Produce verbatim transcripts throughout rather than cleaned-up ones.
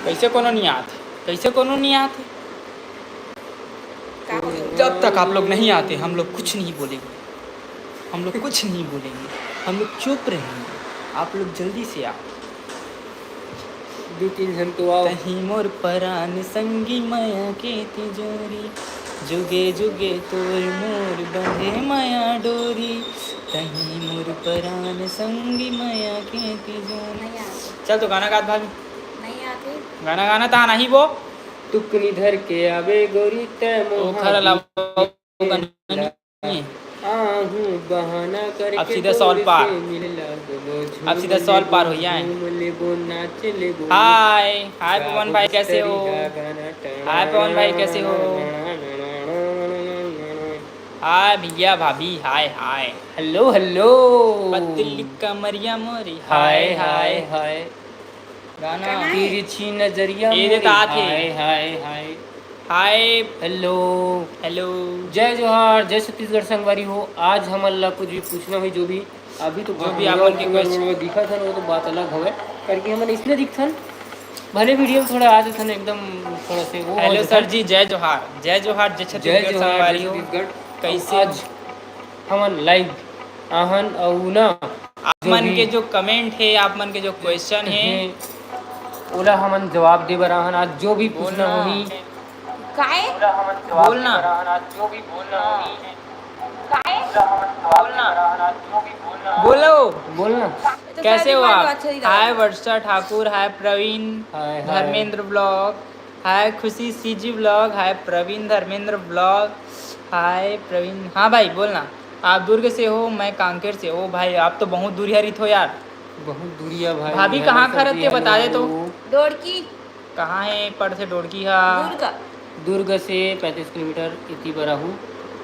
कैसे कोनो नहीं आते, कैसे कोनो नहीं आते? जब तक आप लोग नहीं आते, हम लोग कुछ नहीं बोलेंगे, हम लोग कुछ नहीं बोलेंगे, हम लोग चुप रहेंगे। आप लोग जल्दी से आओ। दू तीन झन तो आओ। तही मोर परान संगी मया के तिजोरी, जुगे जुगे तोर मोर बंधे मया डोरी। तही मोर परान संगी मया के तिजोरी। नहीं आते। चल तो गाना गात भाभी। नहीं आते। गाना गाना ता नहीं वो। तुकनी धर के आवे गोरी तै मोहा ओखर ला गाना नहीं। आहू बहाना करके अब सीधा सॉल पार। अब सीधा सॉल पार हो जाए। हाय हाय पवन भाई, कैसे हो? हाय पवन भाई, कैसे हो? हाय भैया भाभी, हाय हाय। Hello hello. पतली कमरिया मोरी, हाय हाय हाय। गाना। तिरछी नजरिया ये मोरी, हाय हाय हाय। हाय। हेलो। हेलो। जय जोहार, जय छत्तीसगढ़ संगवारी हो। आज हमन ला कुछ भी पूछना होही, जो भी अभी तो जो भी आप मन के क्वेश्चन दिखत हन, वो तो बात अलग हवे, करके हमन इसने दिखथन, भले वीडियो में थोड़ा आ जाथन एकदम थोड़ा से वो। हेलो सर जी, जय जोहार, जय जोहार, जय छत्तीसगढ़ संगवारी हो। कैसे आज हमन लाइव आहन अउ ना आप मन के जो कमेंट हे, आप मन के जो क्वेश्चन हे, ओला हमन जवाब दे बर आहन। आज जो भी पूछना होही, काय? बोलना। काय? बोलना। बोलो। बोलना। तो कैसे हो आप? हाय वर्षा ठाकुर, हाय प्रवीण, हाय, हाय। धर्मेंद्र ब्लॉग, हाय खुशी सीजी ब्लॉग, हाय प्रवीण धर्मेंद्र ब्लॉग, हाय प्रवीण। हाँ भाई बोलना, आप दुर्ग से हो, मैं कांकेर से। ओ भाई, आप तो बहुत दूरिया रहित हो यार। बहुत दूरिया भाई। भाभी कहाँ खरत के बता दे तो। डोड़की। कहाँ हे पड़थे डोड़की हा? दुर्ग। दुर्ग से पैंतीस किलोमीटर इति बर आहू।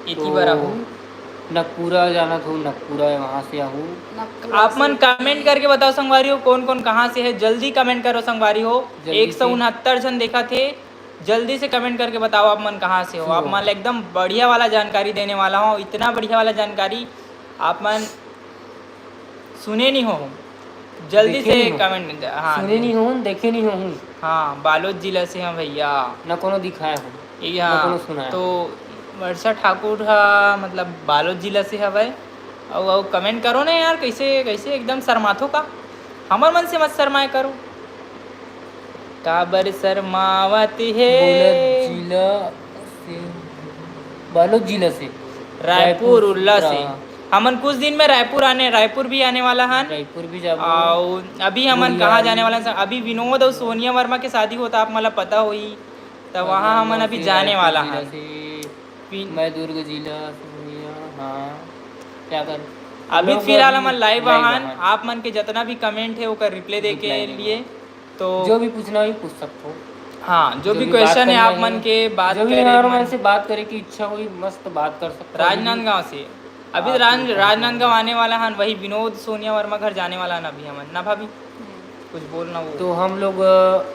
इति बर आहू। नकपुरा जानत हो, नकपुरा है, वहाँ से आहू। आप मन कमेंट करके बताओ संगवारी हो, कौन कौन कहाँ से है, जल्दी कमेंट करो संगवारी हो। एक सौ उनहत्तर झन देखा थे, जल्दी से कमेंट करके बताओ आप मन कहाँ से हो। आप मन एकदम बढ़िया वाला जानकारी देने वाला हो, इतना बढ़िया वाला जानकारी आप मन सुने नहीं हो, जल्दी से कमेंट। हाँ, सुने नहीं हो, देखे नहीं हो। हाँ, बालोद जिला से हैं भैया। ना कोनो दिखाए हो, ये ना हाँ, कोनो सुनाए तो हो। वर्षा ठाकुर हा मतलब बालोद जिला से हवय। अउ अउ कमेंट करो ना यार, कैसे कैसे एकदम शर्माथो का? हमर मन से मत शर्माए करो। काबर शर्मावत हे? बालोद जिला से, बालोद जिला से। रायपुर उल्ला से। हमन कुछ दिन में रायपुर आने, रायपुर भी आने वाला हन। रायपुर भी जाबो। अउ अभी हमन कहाँ जाने वाला हन? अभी विनोद अउ सोनिया वर्मा के शादी होता, आप मन ला पता होही, त वहाँ हमन अभी जाने वाला हन। मैं दुर्ग जिला से हूँ, हाँ। क्या कर अभी फिलहाल हमन लाइव आहन, आप मन के जितना भी कमेंट है ओकर रिप्लाई दे के लिए। तो जो भी पूछना होही पूछ सकथो। हाँ, जो भी क्वेश्चन है आप मन के बात जो भी करे हमारे मन से बात करे की इच्छा होही, मस्त बात कर सकथो। राजनांदगांव से अभी राजनांदगांव आने वाला हन, वही विनोद सोनिया वर्मा घर जाने वाला हन अभी हमन ना भाभी। कुछ बोलना वो। तो हम लोग, अ,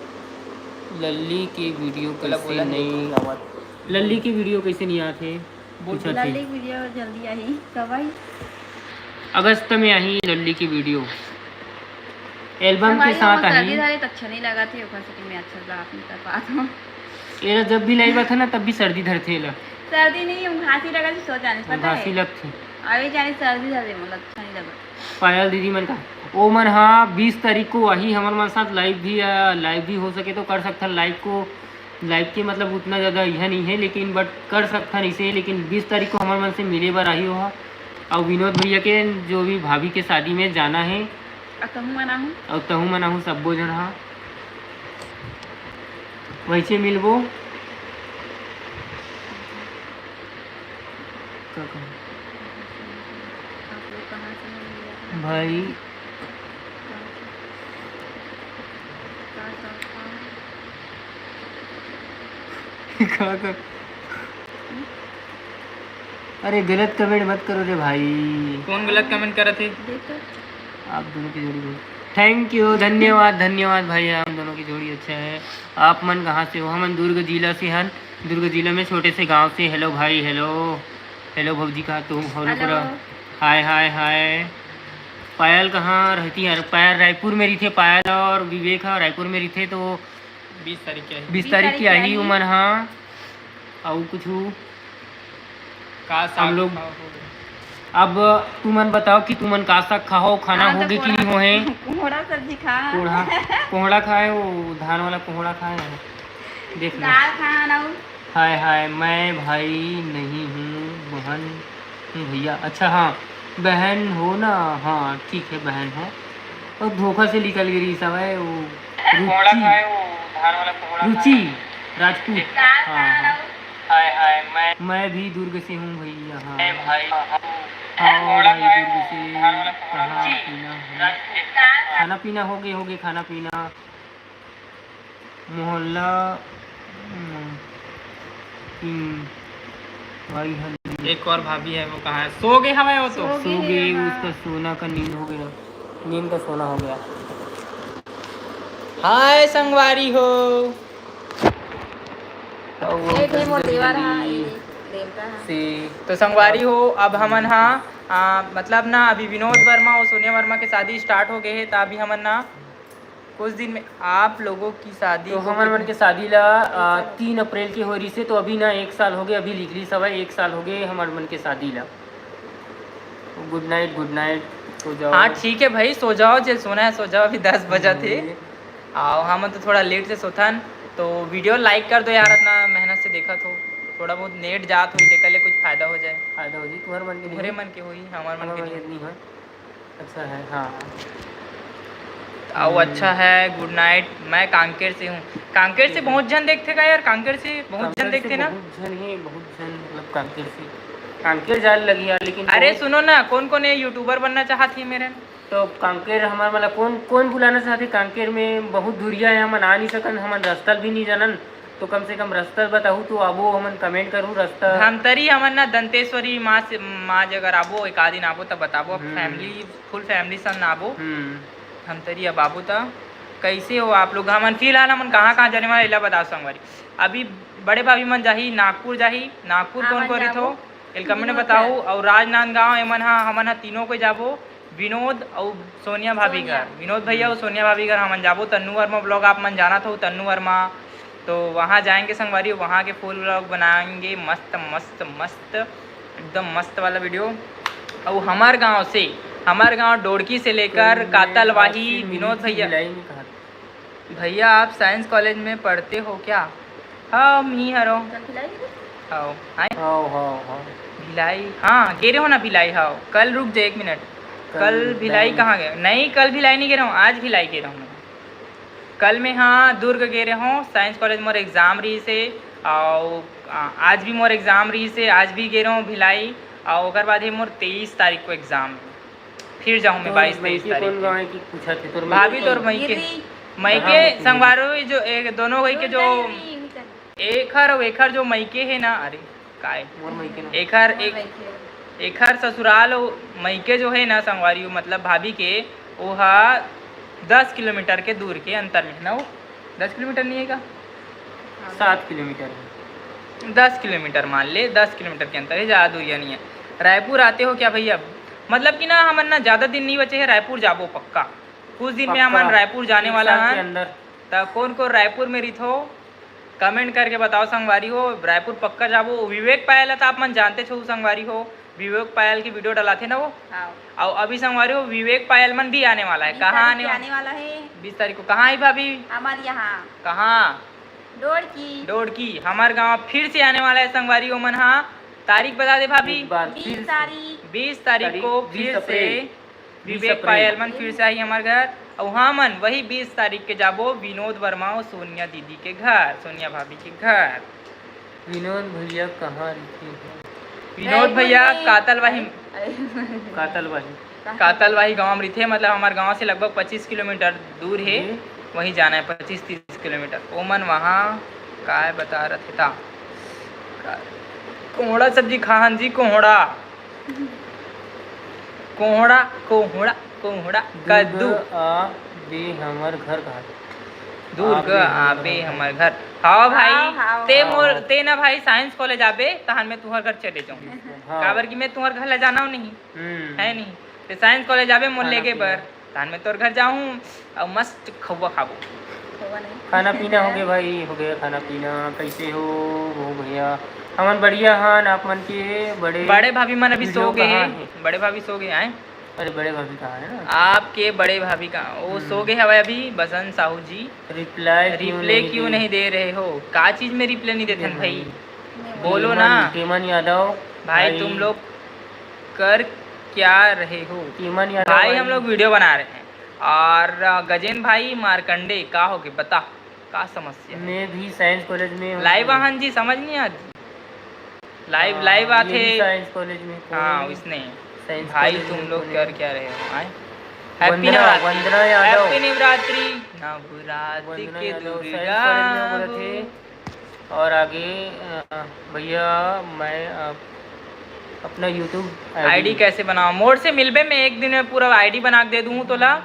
लल्ली की वीडियो कैसे नहीं आवत? लल्ली की वीडियो कैसे नहीं आत हे? पूछत हे। लल्ली की वीडियो जल्दी आही, कब आही? अगस्त में आही लल्ली की वीडियो। एल्बम के साथ आही। सर्दी धरे त अच्छा नहीं लगा थे, ओकर से मैं अच्छा से बात नहीं कर पात हूँ। एला जब भी लाइव आथे ना, तब भी सर्दी धरथे एला। सर्दी नहीं, हम खांसी लगा थे, सो जाने पता है। खांसी लगथे। अभी जाने सर्दी धरे, मतलब अच्छा नहीं लगा। पायल दीदी मन का, ओ मन हा बीस तारीख को आही हमर मन साथ लाइव भी, आ, लाइव भी हो सके तो कर सकथन लाइव को। लाइव के मतलब उतना ज़्यादा यह नहीं है, लेकिन बट कर सकथन इसे। लेकिन बीस तारीख को हमर मन से मिले बर आही ओहा। अउ विनोद भैया के जो भी भाभी के शादी में जाना है। अउ तहूँ मन आहू। अउ तहूँ मन आहू, सब्बो झन हा। वैसे मिलबो। का कहूँ? आप लोग कहाँ से मिले? भाई। का, का, का? का कर? अरे, गलत कमेंट मत करो रे भाई। कौन गलत कमेंट करत हे? देख तो। आप दोनों की जोड़ी बहुत, थैंक यू, धन्यवाद, धन्यवाद भाई, आप दोनों की जोड़ी अच्छा है। आप मन कहाँ से हो? हमन दुर्ग जिला से हन, दुर्ग जिला में छोटे से गांव से। हेलो भाई, हेलो, हेलो भौजी, कहाँ तुम? Hello hello. पूरा। हाय हाय हाय। पायल कहाँ रहती है? पायल रायपुर में रहिथे, पायल और विवेक ह रायपुर में रहिथे। तो बीस तारीख के आही। बीस तारीख के आही। उमन ह। अउ कुछ का साग हम लोग खाओ? अब तुमन बताओ कि तुमन का साग खाओ, खाना हाँ, तो होगे कि कोहड़ा, नहीं होहे? कोहड़ा सब्जी खा। कोहड़ा, कोहड़ा खाए, वो धान वाला कोहड़ा खाए हैं। देख लो। दाल खाना। हाय हाय, मैं भाई नहीं हूँ, बहन हूँ भैया। अच्छा हाँ, बहन हो ना? हाँ ठीक है, बहन हो। और धोखा से निकल गई सब है वो। कोहड़ा रुचि, खाए, वो धान वाला कोहड़ा रुचि खाए। राजपूत। दाल हाँ, खाना। हाँ। हाय हाय, मैं मैं भी दुर्ग से हूँ भैया। हाँ। मैं भाई हाँ, हाँ। हाँ, कोहड़ा भाई खाए, दुर्ग वो से। धान वाला कोहड़ा खाना खाए। पीना हो। दाल खाना पीना हो गए, खाना पीना। मोहल्ला, हम्म, हम्म, भाई हल्दी। एक और भाभी है, वो कहाँ है? सो गए हवे वो तो। सो सो गए, गए, हाँ। उसका सोना का नींद हो गया, नींद का सोना हो गया। हाय संगवारी हो। और वो एक है मोर देवर, हाँ, ये देवता है। से तो संगवारी हो, अब हमन हा, आ, मतलब ना, अभी विनोद वर्मा और सोनिया वर्मा के शादी start हो गए है, तो अभी हमन ना कुछ दिन में आप लोगों की शादी तो को हमर मन कितने के शादी ला, आ, तीन अप्रैल के हो रही से, तो अभी ना एक साल हो गए, अभी निकली सवा एक साल हो गए हमर मन के शादी ला। गुड नाइट, गुड नाइट, सो जाओ। हाँ ठीक है भाई, सो जाओ, जे सोना है सो जाओ, अभी दस बजा थे। हम्म। आओ, हम तो थोड़ा लेट से सोथन, तो वीडियो लाइक कर दो यार, इतना मेहनत से देखा तो। थोड़ा बहुत नेट जात होई, तेकर ले कुछ फायदा हो जाए। फायदा हो जाए, तुम्हारे मन के नहीं तुम्हारे होई। मन के होई, हमारे मन हमर के मन नहीं। के नहीं होई। अच्छा है, हाँ। अउ हम्म। अच्छा है, गुड नाइट। मैं कांकेर से हूँ। कांकेर से ठीक है। बहुत झन देखथे का यार? कांकेर से बहुत झन कांकेर से देखथे ना? बहुत झन ही, बहुत झन, मतलब, कांकेर से, कांकेर जाए लगी यार, लेकिन अरे बहुत सुनो ना, कौन कौन ये यूट्यूबर बनना चाहत ही मेरे? तो कांकेर हमर, मतलब, कौन, कौन बुलाना चाहथे? कांकेर में बहुत दूरिया है, हमन आ नहीं सकन, हमन रास्ता भी नहीं जानन। तो कम से कम रास्ता बताहू तो आबो, हमन comment करहू रास्ता। धमतरी हमन ना दंतेश्वरी माँ से, माँ जगह आबो, एक आध दिन आबो तब बताबो। अब हम्म। Family, full family संग ना आबो। हम्म। धमतरी अब आबो त कैसे हो आप लोग? हमन फिलहाल हमन कहाँ कहाँ जाने वाला, एला बताओ संगवारी। अभी बड़े भाभी मन जाही, नागपुर जाही। नागपुर कौन हमन कौन रहिथो? जाबो। एल comment में विनोद बताओ। और राजनांदगांव, एमन हा, हमन हा तीनों को जाबो। विनोद अउ सोनिया भाभी सोनिया। घर, विनोद भैया अउ हम्म। सोनिया भाभी घर हमन जाबो। तन्नू वर्मा vlog आप मन जानत हो, तन्नू वर्मा, तो वहाँ जाएंगे संगवारी, वहाँ के full vlog बनाएंगे, मस्त मस्त मस्त, एकदम मस्त वाला वीडियो। अउ हमार गांव से, हमार गांव डोड़की से लेकर कल मैं कातलवाही, आपसे मिली विनोद थी भैया। भिलाई में कहा। भैया, आप साइंस कॉलेज में पढ़ते हो क्या? हाँ, मी हरो। कल भिलाई गे रहे? हाँ, आए? हाँ, हाँ, हाँ। भिलाई, हाँ, गे रहे हो ना भिलाई, हाँ। कल रुक जाए एक मिनट। कल कल भिलाई भिलाई कहाँ गए? नहीं, कल भिलाई नहीं गे रहे हूँ, आज भिलाई गे रहे हूँ। कल मैं, हाँ, दुर्ग गे रहे हूँ, साइंस कॉलेज मोर exam रही से, और, आ, आज भी मोर exam रही से, आज भी गे रहे हूँ भिलाई, और ओकर बाद ही मोर तेईस तारीख को exam है। फिर जाहूँ मैं तोर बाईस तेईस मइके तारीख कौन के। गाँव है कि पूछत हे? तोर भाभी, मइके तोर कौन? मइके। गिरी। मइके कहाँ मइके? संगवारी जो एक, दोनों भाई के जो दोनों ही, यही सब। एखर अउ एखर जो मइके हे ना, अरे, काय? मोर मइके ना। एखर मोर एक, मइके। एखर ससुराल अउ मइके जो हे ना संगवारी, मतलब भाभी के, वो हा दस किलोमीटर के दूर के अंतर में हे ना वो। दस किलोमीटर नहीं है का? हाँ। सात किलोमीटर है। दस किलोमीटर मान ले, दस किलोमीटर के अंतर है, ज़्यादा दूरिया नहीं है। रायपुर आते हो क्या भैया? मतलब कि ना, हमन ना ज़्यादा दिन नहीं बचे हैं, रायपुर जाबो पक्का। कुछ दिन में पक्का। हमन रायपुर जाने एक वाला साल के हैं। अंदर। त कौन कौन रायपुर में रहिथो, comment करके बताओ संगवारी हो। रायपुर पक्का जाबो। विवेक पायल ला त आप मन जानते छो संगवारी हो, विवेक पायल की वीडियो डलाथे ना वो। हाँ। अउ अभी संगवारी हो, विवेक पायल मन भी आने वाला है। बीस कहाँ तारीख आने के वाला? आने वाला है। बीस तारीख को कहाँ आई भाभी? हमारे यहाँ। कहाँ? डोड़की। डोड़की। हमार गांव फिर से आने वाला है संगवारी हो मन। हाँ, तारीख बता दे भाभी। एक बार फिर बीस से। तारीख। बीस तारीख तारीख को बीस फिर से अप्रैल। बीस विवेक अप्रैल। पायल मन फिर से आई हमार घर। अउ हाँ मन, वही बीस तारीख के जाबो विनोद वर्मा अउ सोनिया दीदी के घर, सोनिया भाभी के घर। विनोद भैया कहाँ रहिथे? विनोद भैया रायपुर में। कातलवाही। अरे। कातलवाही। कातलवाही गांव में रहिथे, मतलब हमार गांव से लगभग पच्चीस किलोमीटर दूर हे। हम्म। वहीं जाना है, पच्चीस तीस किलोमीटर। ओमन वहाँ काय बता रहे थे ता? का-, कोहड़ा सब्जी खाहन जी, कोहड़ा। कोहड़ा, कोहड़ा, कोहड़ा, कद्दू। दूध आ दे हमर घर कहा। दुर्गा आबे हमर घर। हाँ भाई, हाँ, हाँ, ते हाँ। मोर, ते ना भाई साइंस कॉलेज आबे, तहन मैं तुहर घर चले जाऊँ। हाँ। काबर कि मैं तुहर घर ला जाना नहीं, हम्म। है नहीं। ते साइंस कॉलेज आबे मोर खाना लेगे पीना। बर, तहन मैं तोर घर जाहूँ अउ मस्त खउवा खाबो। खउवा नहीं। खाना पीना हो गया भाई, हो गया खाना पीना। कैसे हो, हो भैया? हमन बढ़िया हन, आप मन के बड़े बड़े भाभी मन अभी video सो गए कहाँ हैं। हैं? बड़े भाभी सो गए हैं। अरे, बड़े भाभी कहाँ है ना? आपके बड़े भाभी कहाँ? वो हम्म। सो गए हवे अभी, बसंत साहू जी। रिप्लाई क्यों रिप्लाई नहीं क्यों दे? नहीं दे रहे हो? का चीज में रिप्लाई नहीं देथन नहीं। भाई? बोलो टीमन, ना। टीमन यादव, भाई, भाई। तुम लोग कर क्या रहे हो? टीमन यादव भाई, भाई। हम लोग वीडियो बना रहे हैं। और, अ, गजेंद्र भाई मार्कंडे, का हो गए? बता, का समस्या है? मैं भी साइंस कॉलेज में हूँ। लाइव आहान जी, समझ नहीं आती। लाइव, हाँ, लाइव आथे। यही साइंस कॉलेज में कौन हाँ, है? उसने। साइंस भाई, कॉलेज तुम में लोग कौन कर है? क्या रहे हो? आए? हैप्पी वंदना, नवरात्रि। वंदना यादव। हैप्पी नवरात्रि। नवरात्रि वंदना के यादव, साइंस दुर्गा कॉलेज में बोला हो। थे। और आगे, अ, भैया, मैं, अ, अपना YouTube आईडी आईडी कैसे बनाओ? मोर से मिलबे, मैं एक दिन में पूरा आईडी बना के दे दूँ तोला।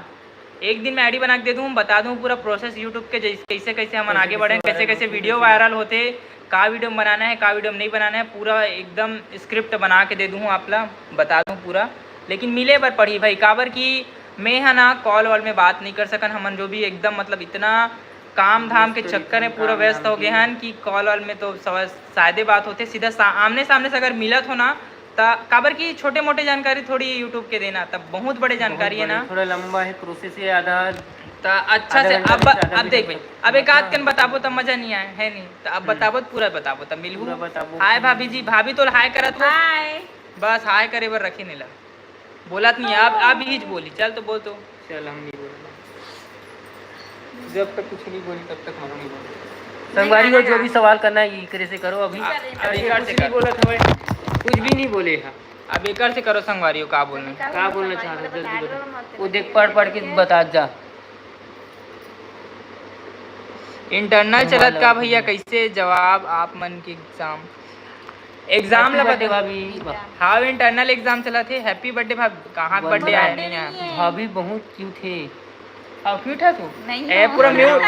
एक दिन में आईडी बना के दे दूँ, बता दूँ पूरा प्रोसेस YouTube के, जैसे कैसे कैसे हमन कैसे आगे कैसे बढ़े, कैसे viral कैसे होते, वीडियो कैसे वायरल होते, का वीडियो में बनाना है, का वीडियो में नहीं बनाना है, पूरा एकदम स्क्रिप्ट बना के दे दूँ आप ला, बता दूँ पूरा। लेकिन मिले बर पड़ही भाई, काबर कि मैं ह ना कॉल वॉल में बात नहीं कर सकन। हमन जो भी एकदम मतलब इतना काम धाम के व्यस्त चक्कर में तरीका पूरा काम व्यस्त धाम हो गए के। हन कि कॉल वॉल में तो सवा-, सादे बात होते, सीधा सा-, आमने सामने से अगर मिलत हो ना, त काबर कि छोटे मोटे जानकारी थोड़ी YouTube के देना, तब बहुत बड़े बहुत जानकारी है बड़े, ना। थोड़ा लंबा है प्रोसेस, ये आधा, त अच्छा आधा से घंटा अब, से ज्यादा अब भी देख लग भाई, सकता है। अब एक आध कन बताबो त मजा नहीं आए, है नहीं? त अब हम्म। बताबो त पूरा बताबो, त मिलहू। पूरा बताबो। हाय भाभी जी, भाभी तो हाय करत हो। हाय। बस हाय करे बर रखे नहीं ला। बोलत नहीं, अब, अब ही बोली, चल तो बोल तो। चल, हम नहीं बोलना। जब तक कुछ नहीं बोली, तब तक हम नहीं बोलते। संगवारी हो, जो भी सवाल करना है, एकरे से करो अभी। आ, अभी अभी कर कुछ से नहीं कर। बोलत हवे, कुछ भी नहीं बोले है। अब एकर से करो संगवारी हो, का बोलना? का बोलना चाह रहे, जल्दी बोलो। वो देख, पढ़ पढ़ के बता जा। इंटरनल चलत का भैया, कैसे जवाब आप मन के एग्जाम? एग्जाम ला बता भाभी। हाउ इंटरनल एग्जाम चलत हे। हैप्पी बर्थडे भाभी। कहाँ बर्थडे आया नहीं है? भाभी बहुत क्यूट है। हाउ क्यूट है तू? नहीं ए, पूरा म्यूट।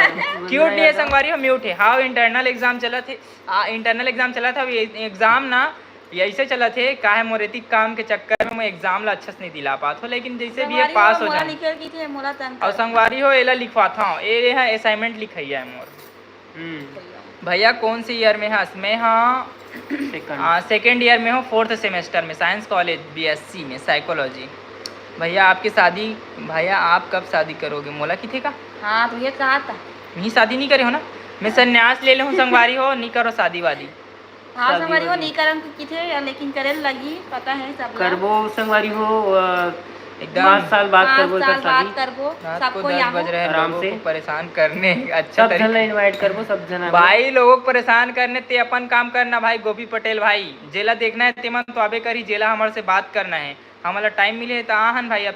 क्यूट नहीं है संगवारी हो, म्यूट है। हाउ इंटरनल एग्जाम चलत हे। आ, इंटरनल एग्जाम चलत हे। अभी एग्जाम ना ये ऐसे चलत हे, काहे मोर एतिक काम के चक्कर में मैं एग्जाम ला अच्छा से नहीं दिला पात हो, लेकिन जैसे भी ये पास हो जाए। और संगवारी हो, एला लिखवात हूँ, ये है असाइनमेंट लिखैया है मोर। हम्म। भैया कौन से ईयर में हस? मैं हाँ सेकंड। आ, सेकंड ईयर में हूँ, फोर्थ सेमेस्टर में, साइंस कॉलेज बीएससी में साइकोलॉजी। भैया आपकी शादी, भैया आप कब शादी करोगे? मोला किथे का? हाँ, तो ये कहा था। नहीं, शादी नहीं करे हो ना, मैं संन्यास ले ले हूँ संगवारी हो, नहीं करो शादी वादी। हाँ, शादी संगवारी हो वादी। नहीं करन किथे, लेकिन करे लगी, पता है सब ला। करबो संगवारी हो, अ, एकदम। पाँच साल बाद पाँच करबो एकर साल बाद शादी। करबो, रात को सबको दस यहाँ बज रहे हैं, आराम लोगों से। को परेशान करने, अच्छा सब तरीके। जन ला invite करबो, सब जन आबो। भाई, लोगों को परेशान करने ते अपन काम करना भाई, गोपी पटेल भाई, जेला देखना है तेमन तो आबे करी, जेला हमर से बात करना है, हमला टाइम मिले है तो आहन भाई। अब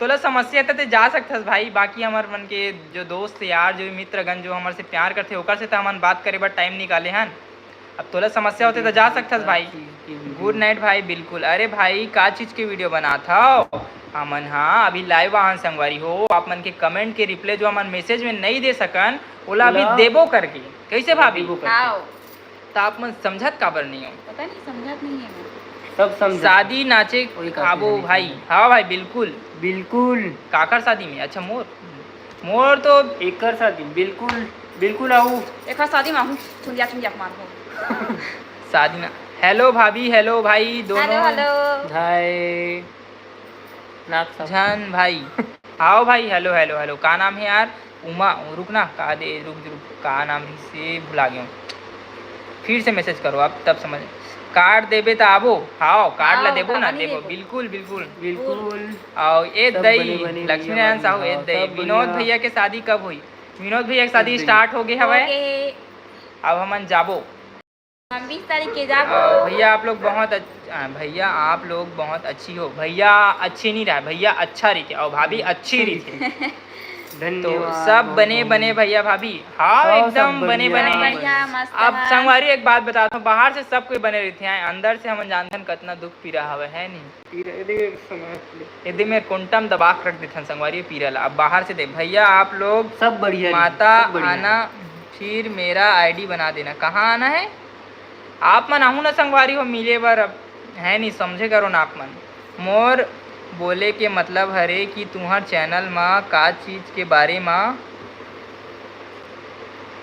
तोला समस्या त ते जा सकथस भाई, बाकी हमर मन के जो दोस्त यार, जो भी मित्रगण, जो हमर से प्यार करथे, ओकर से त हमन बात करे बर टाइम निकाले हन। अब तोला समस्या होथे त जा सकथस भाई। गुड नाइट भाई। बिल्कुल। अरे भाई, का चीज के वीडियो बनात हव? हमन हाँ अभी लाइव आहन संगवारी हो, आप मन के कमेंट के रिप्लाई जो हमन मैसेज में नहीं दे सकन, ओला अभी ओला देबो करके। कैसे भाभी? देबो करके। हाव। त आप मन समझत काबर नहीं हो? पता नहीं, समझत नहीं है मैं। सब समझत। शादी नाचे वही काफी आबो नहीं भाई। समझे। हाँ भाई, बिल्कुल। बिल्कुल। काकर शादी में? अच्छा, मोर, मोर तो एकर शादी में बिल्कुल, बिल्कुल आऊ। एकर शादी में आहू, छुंदिया, छुंदिया मार हो। शादी में। हेलो भाभी, हेलो भाई, दोनों। Hello, hello. हाय। नाक साफ। झन भाई। हाव भाई, हेलो, हेलो, हेलो। का नाम है यार? उमा, रुक ना, का दे, रुक, रुक, का नाम है से भुला गया हूँ। फिर से मैसेज करो आप, तब समझ। कार्ड देबे त आबो। हाव, कार्ड ला हाव, देबो ना, काबर नहीं देबो, देबो? बिल्कुल, बिल्कुल। बिल्कुल। आओ, ए सब दई, बने, बने लक्ष्मी भैया नारायण साहू, ए भाभी, दई, सब विनोद बढ़िया। भैया के शादी कब होई? विनोद भैया के शादी ए दई। स्टार्ट हो गए हवय। हो गए। अब हमन जाबो। हम बीस तारीख के जाबो। आ, भैया आप लोग बहुत अच्छ-, आ, भैया आप लोग बहुत अच्छी हो। भैया अच्छे नहीं रहा, भैया अच्छा रहिथे और भाभी अच्छी रहिथे। तो सब बने बने भैया भाभी। हाँ, एकदम बने बने। बढ़िया, मस्त। अब संगवारी एक बात बताता हूँ, बाहर से सब कोई बने रहते हैं, अंदर से हमन जानथन कतना दुख पीरा हवे, है नहीं? एदे मेर कुंटम दबा के रख देथन संगवारी पीरा ला। अब बाहर से देख भैया, आप लोग सब बढ़िया, माता आना, फिर मेरा आईडी बना देना। कहाँ आना है? आप मन आहू ना संगवारी हो मिले बर, अब है नहीं, समझे करो ना आप मन। मोर बोले के मतलब हरे कि तुहर चैनल मा का चीज के बारे मा,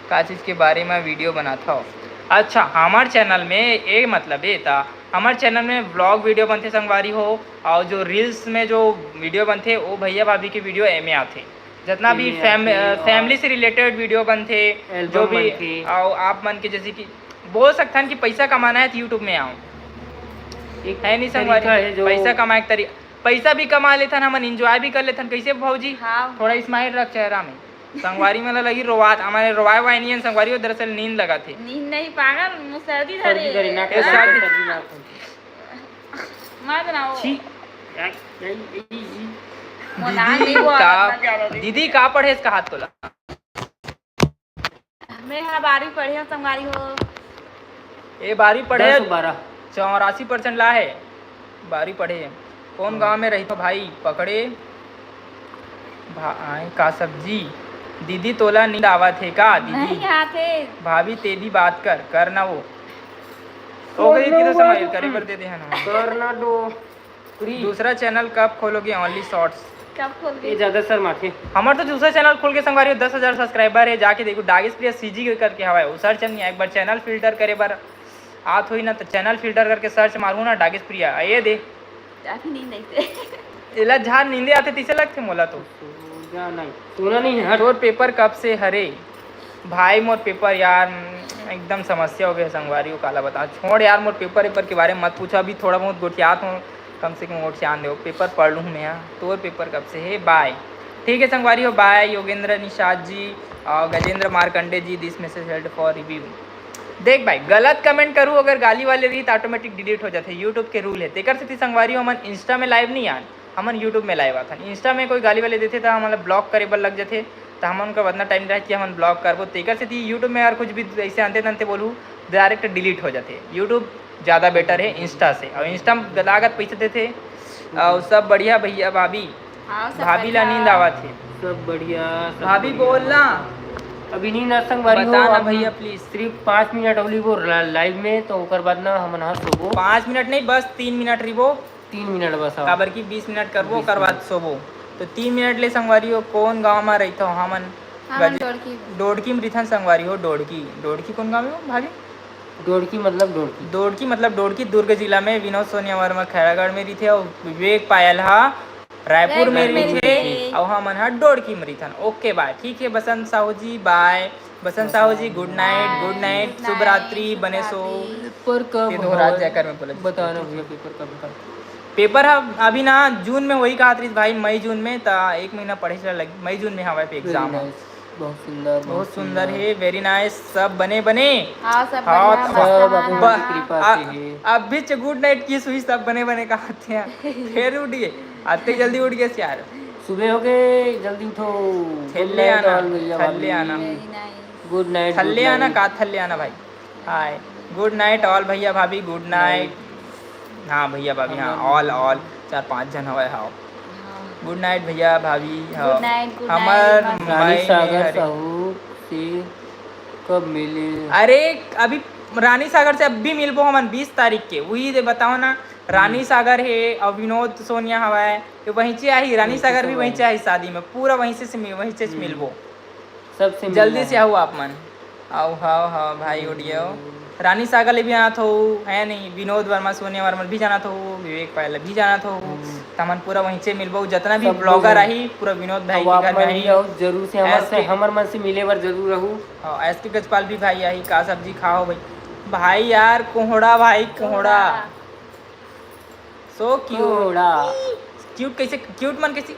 का चीज के बारे मा वीडियो बनात हव? अच्छा, हमार चैनल में ए मतलब ए ता हमार चैनल में व्लॉग वीडियो बनथे संगवारी हो, और जो रील्स में जो वीडियो बनथे वो भैया भाभी के वीडियो एमे आथे। जितना भी फैम, फैमिली से रिलेटेड वीडियो बनथे, जो भी, और आप मन के जैसे कि बोल सकथन कि पैसा कमाना है तो यूट्यूब में आओ, है नहीं संगवारी? पैसा कमाए के तरीका, पैसा भी कमा लेथन, हमन एंजॉय भी कर लेथन। कैसे भौजी? हाँ। थोड़ा स्माइल रख चेहरा में। संगवारी मन ला लगी रोवात, हमारे रोवाए वाए नहीं है संगवारी, वो दरअसल नींद लगा थे। नींद नहीं पागल, मुँह सर्दी धरे। ए, सर्दी, सर्दी ना। मत ना हो। छी। मोला नहीं वो का, आदत ज्यादा दे। दीदी का पढ़े इसका हाथ तोला? मैं हा बारहवीं पढ़े हूँ संगवारी हो। ए बारहवीं पढ़े, दस बारह। चौरासी परसेंट ला है, बारहवीं पढ़े। कौन गांव में रहिथो भाई? पकड़े भाई का सब्जी। दीदी तोला नींद आवत हे का दीदी? नहीं आते। भाभी ते भी बात कर, कर ना वो। ओकरे की तो समाइल करे बर दे दे हन। कर ना दो। दूसरा चैनल कब खोलोगे? Only shorts. कब खोल ये गई? ज्यादा शर्माथे। हमार तो दूसरा चैनल खोल के संगवारी हो, दस हजार सब्सक्राइबर है, जाके देखो डागेश प्रिया सीजी करके हवा है, वो सर्च नहीं, एक बार चैनल फिल्टर करे बर आत होई ना तो चैनल फिल्टर करके सर्च मारू ना डागेश प्रिया, ये दे। अभी नींद नहीं से। एला झार नींदे आते तीसे लगथे मोला तो। जा नहीं, सुना नहीं है, हट। तोर पेपर कब से हरे? भाई मोर पेपर यार एकदम समस्या हो गया संगवारी हो, काला बता। छोड़ यार, मोर पेपर वेपर के बारे में मत पूछा, अभी थोड़ा बहुत गोठियात हूँ, कम से कम गोठियान दे, पेपर पढ़ लूँ मैं। हाँ, तोर पेपर कब से है? बाय। ठीक है संगवारी हो, बाय योगेंद्र निषाद जी और गजेंद्र मार्कंडे जी, this message held for review। देख भाई, गलत कमेंट करू, अगर गाली वाले रही तो ऑटोमेटिक डिलीट हो जाते, यूट्यूब के रूल है। तेकर सेती संगवारी हो, हमन इंस्टा में लाइव नहीं आन, हमन यूट्यूब में लाइव आथन। इंस्टा में कोई गाली वाले देथे तो हमन ला ब्लॉक करे बर लग जाथे, तो हमन का उतना टाइम रहे कि हमन ब्लॉक करबो। तेकर सेती यूट्यूब में अगर कुछ भी ऐसे अंते तंते बोलू, डायरेक्ट डिलीट हो जाथे। यूट्यूब ज़्यादा बेटर है इंस्टा से, और इंस्टा में लागत पैसे देथे। और सब बढ़िया भैया भाभी, हाँ, सब भाभी ला बढ़िया। नींद आवत है। सब बढ़िया, सब भाभी बढ़िया। बोल ना, अभी नींद आ संगवारी हो, बता ना आप भैया प्लीज। सिर्फ पाँच मिनट अवली वो ला-, लाइव में, तो ओकर बाद ना हमन ह सोबो। पाँच मिनट नहीं, बस तीन मिनट रिबो, तीन मिनट बस, हाँ। काबर कि बीस मिनट करबो, ओकर बाद सोबो। तो तीन मिनट ले संगवारी हो, कौन गांव में रहता हो? हमन हमन गज- डोड़की। डोड़की में रिथन संगवारी हो, डोड़की। डोड़की कौन गांव में हो भाभी? डोड़की मतलब डोड़की। डोड़की मतलब डोड़की, दुर्ग जिला में। विनोद सोनिया वर्मा खैरागढ़ में रिथे और विवेक पायल हा रायपुर में रायपुर में रिथे रिथे। और हमन हा डोड़की में रिथन। ओके बाय, ठीक है बसंत साहू जी, बाय। बसंत साहू जी, गुड नाइट, गुड नाइट, गुड शुभ रात्रि, नाइट, बने सो। शुभ रात्रि। पेपर कब ते तो रात जाकर में बोला। बताना भैया, पेपर कब, कब? पेपर हा अभी ना जून में वही कहा थी भाई, मई जून में, ता एक महीना पढ़े चला लग, मई जून में हवा पे एग्जाम है। Very nice, बहुत सुंदर, बहुत सुंदर है, वेरी नाइस, सब बने बने। हाँ, सब हाँ, बढ़िया, तो मस्त सब है। अपने ब- कृपा आ- से है। अभी से गुड नाइट की सुई सब बने बने कहा थे, फिर उठ गए, आते जल्दी उठ गए यार। सुबह हो गए, जल्दी उठो। थल्ले Good night आना, all भैया थल्ले भाभी। आना। Very nice। गुड नाइट, थल्ले गुड आना नाइट। का, थल्ले आना भाई। हाय, गुड नाइट ऑल भैया भाभी, गुड नाइट। हाँ भैया भाभी, हाँ, ऑल ऑल, चार पांच जन हवे। हाँ, हाँ। गुड नाइट भैया भाभी। हाँ। गुड नाइट, गुड हमर नाइट, मस्त। रानी मई सागर हरे। साहू से कब मिले? अरे, अभी रानी सागर से अभी मिलबो हमन बीस तारीख के, वही दे बताओ ना। रानी सागर है और विनोद सोनिया हवाए, ये वहीं से आई, रानी सागर भी वहीं से आई शादी में, पूरा वहीं से, से मिल, वहीं से मिलबो। सबसे जल्दी मिलना से है। आओ आप मन। आओ, हाओ, हाओ, भाई उठ गयो। रानी सागर ले भी जाना थो, है नहीं, विनोद वर्मा, सोनिया वर्मा भी जाना थो, विवेक पायल भी जाना थो। हम्म। त हमन पूरा वहीं से मिलबो, जितना भी सब ब्लॉगर लोग। आई, पूरा विनोद भाई अब के आप घर में मन आई। भी आओ, जरूर से हमर से, ऐसे हमर मन से मिले बर जरूर रहू। हाँ, एस के गजपाल भी भाई आई, का सब्जी खाओ भाई? भाई यार, कोहड़ा भाई, कोहड़ा। So cute। कोहड़ा। क्यूट कैसे, क्यूट मन कैसे?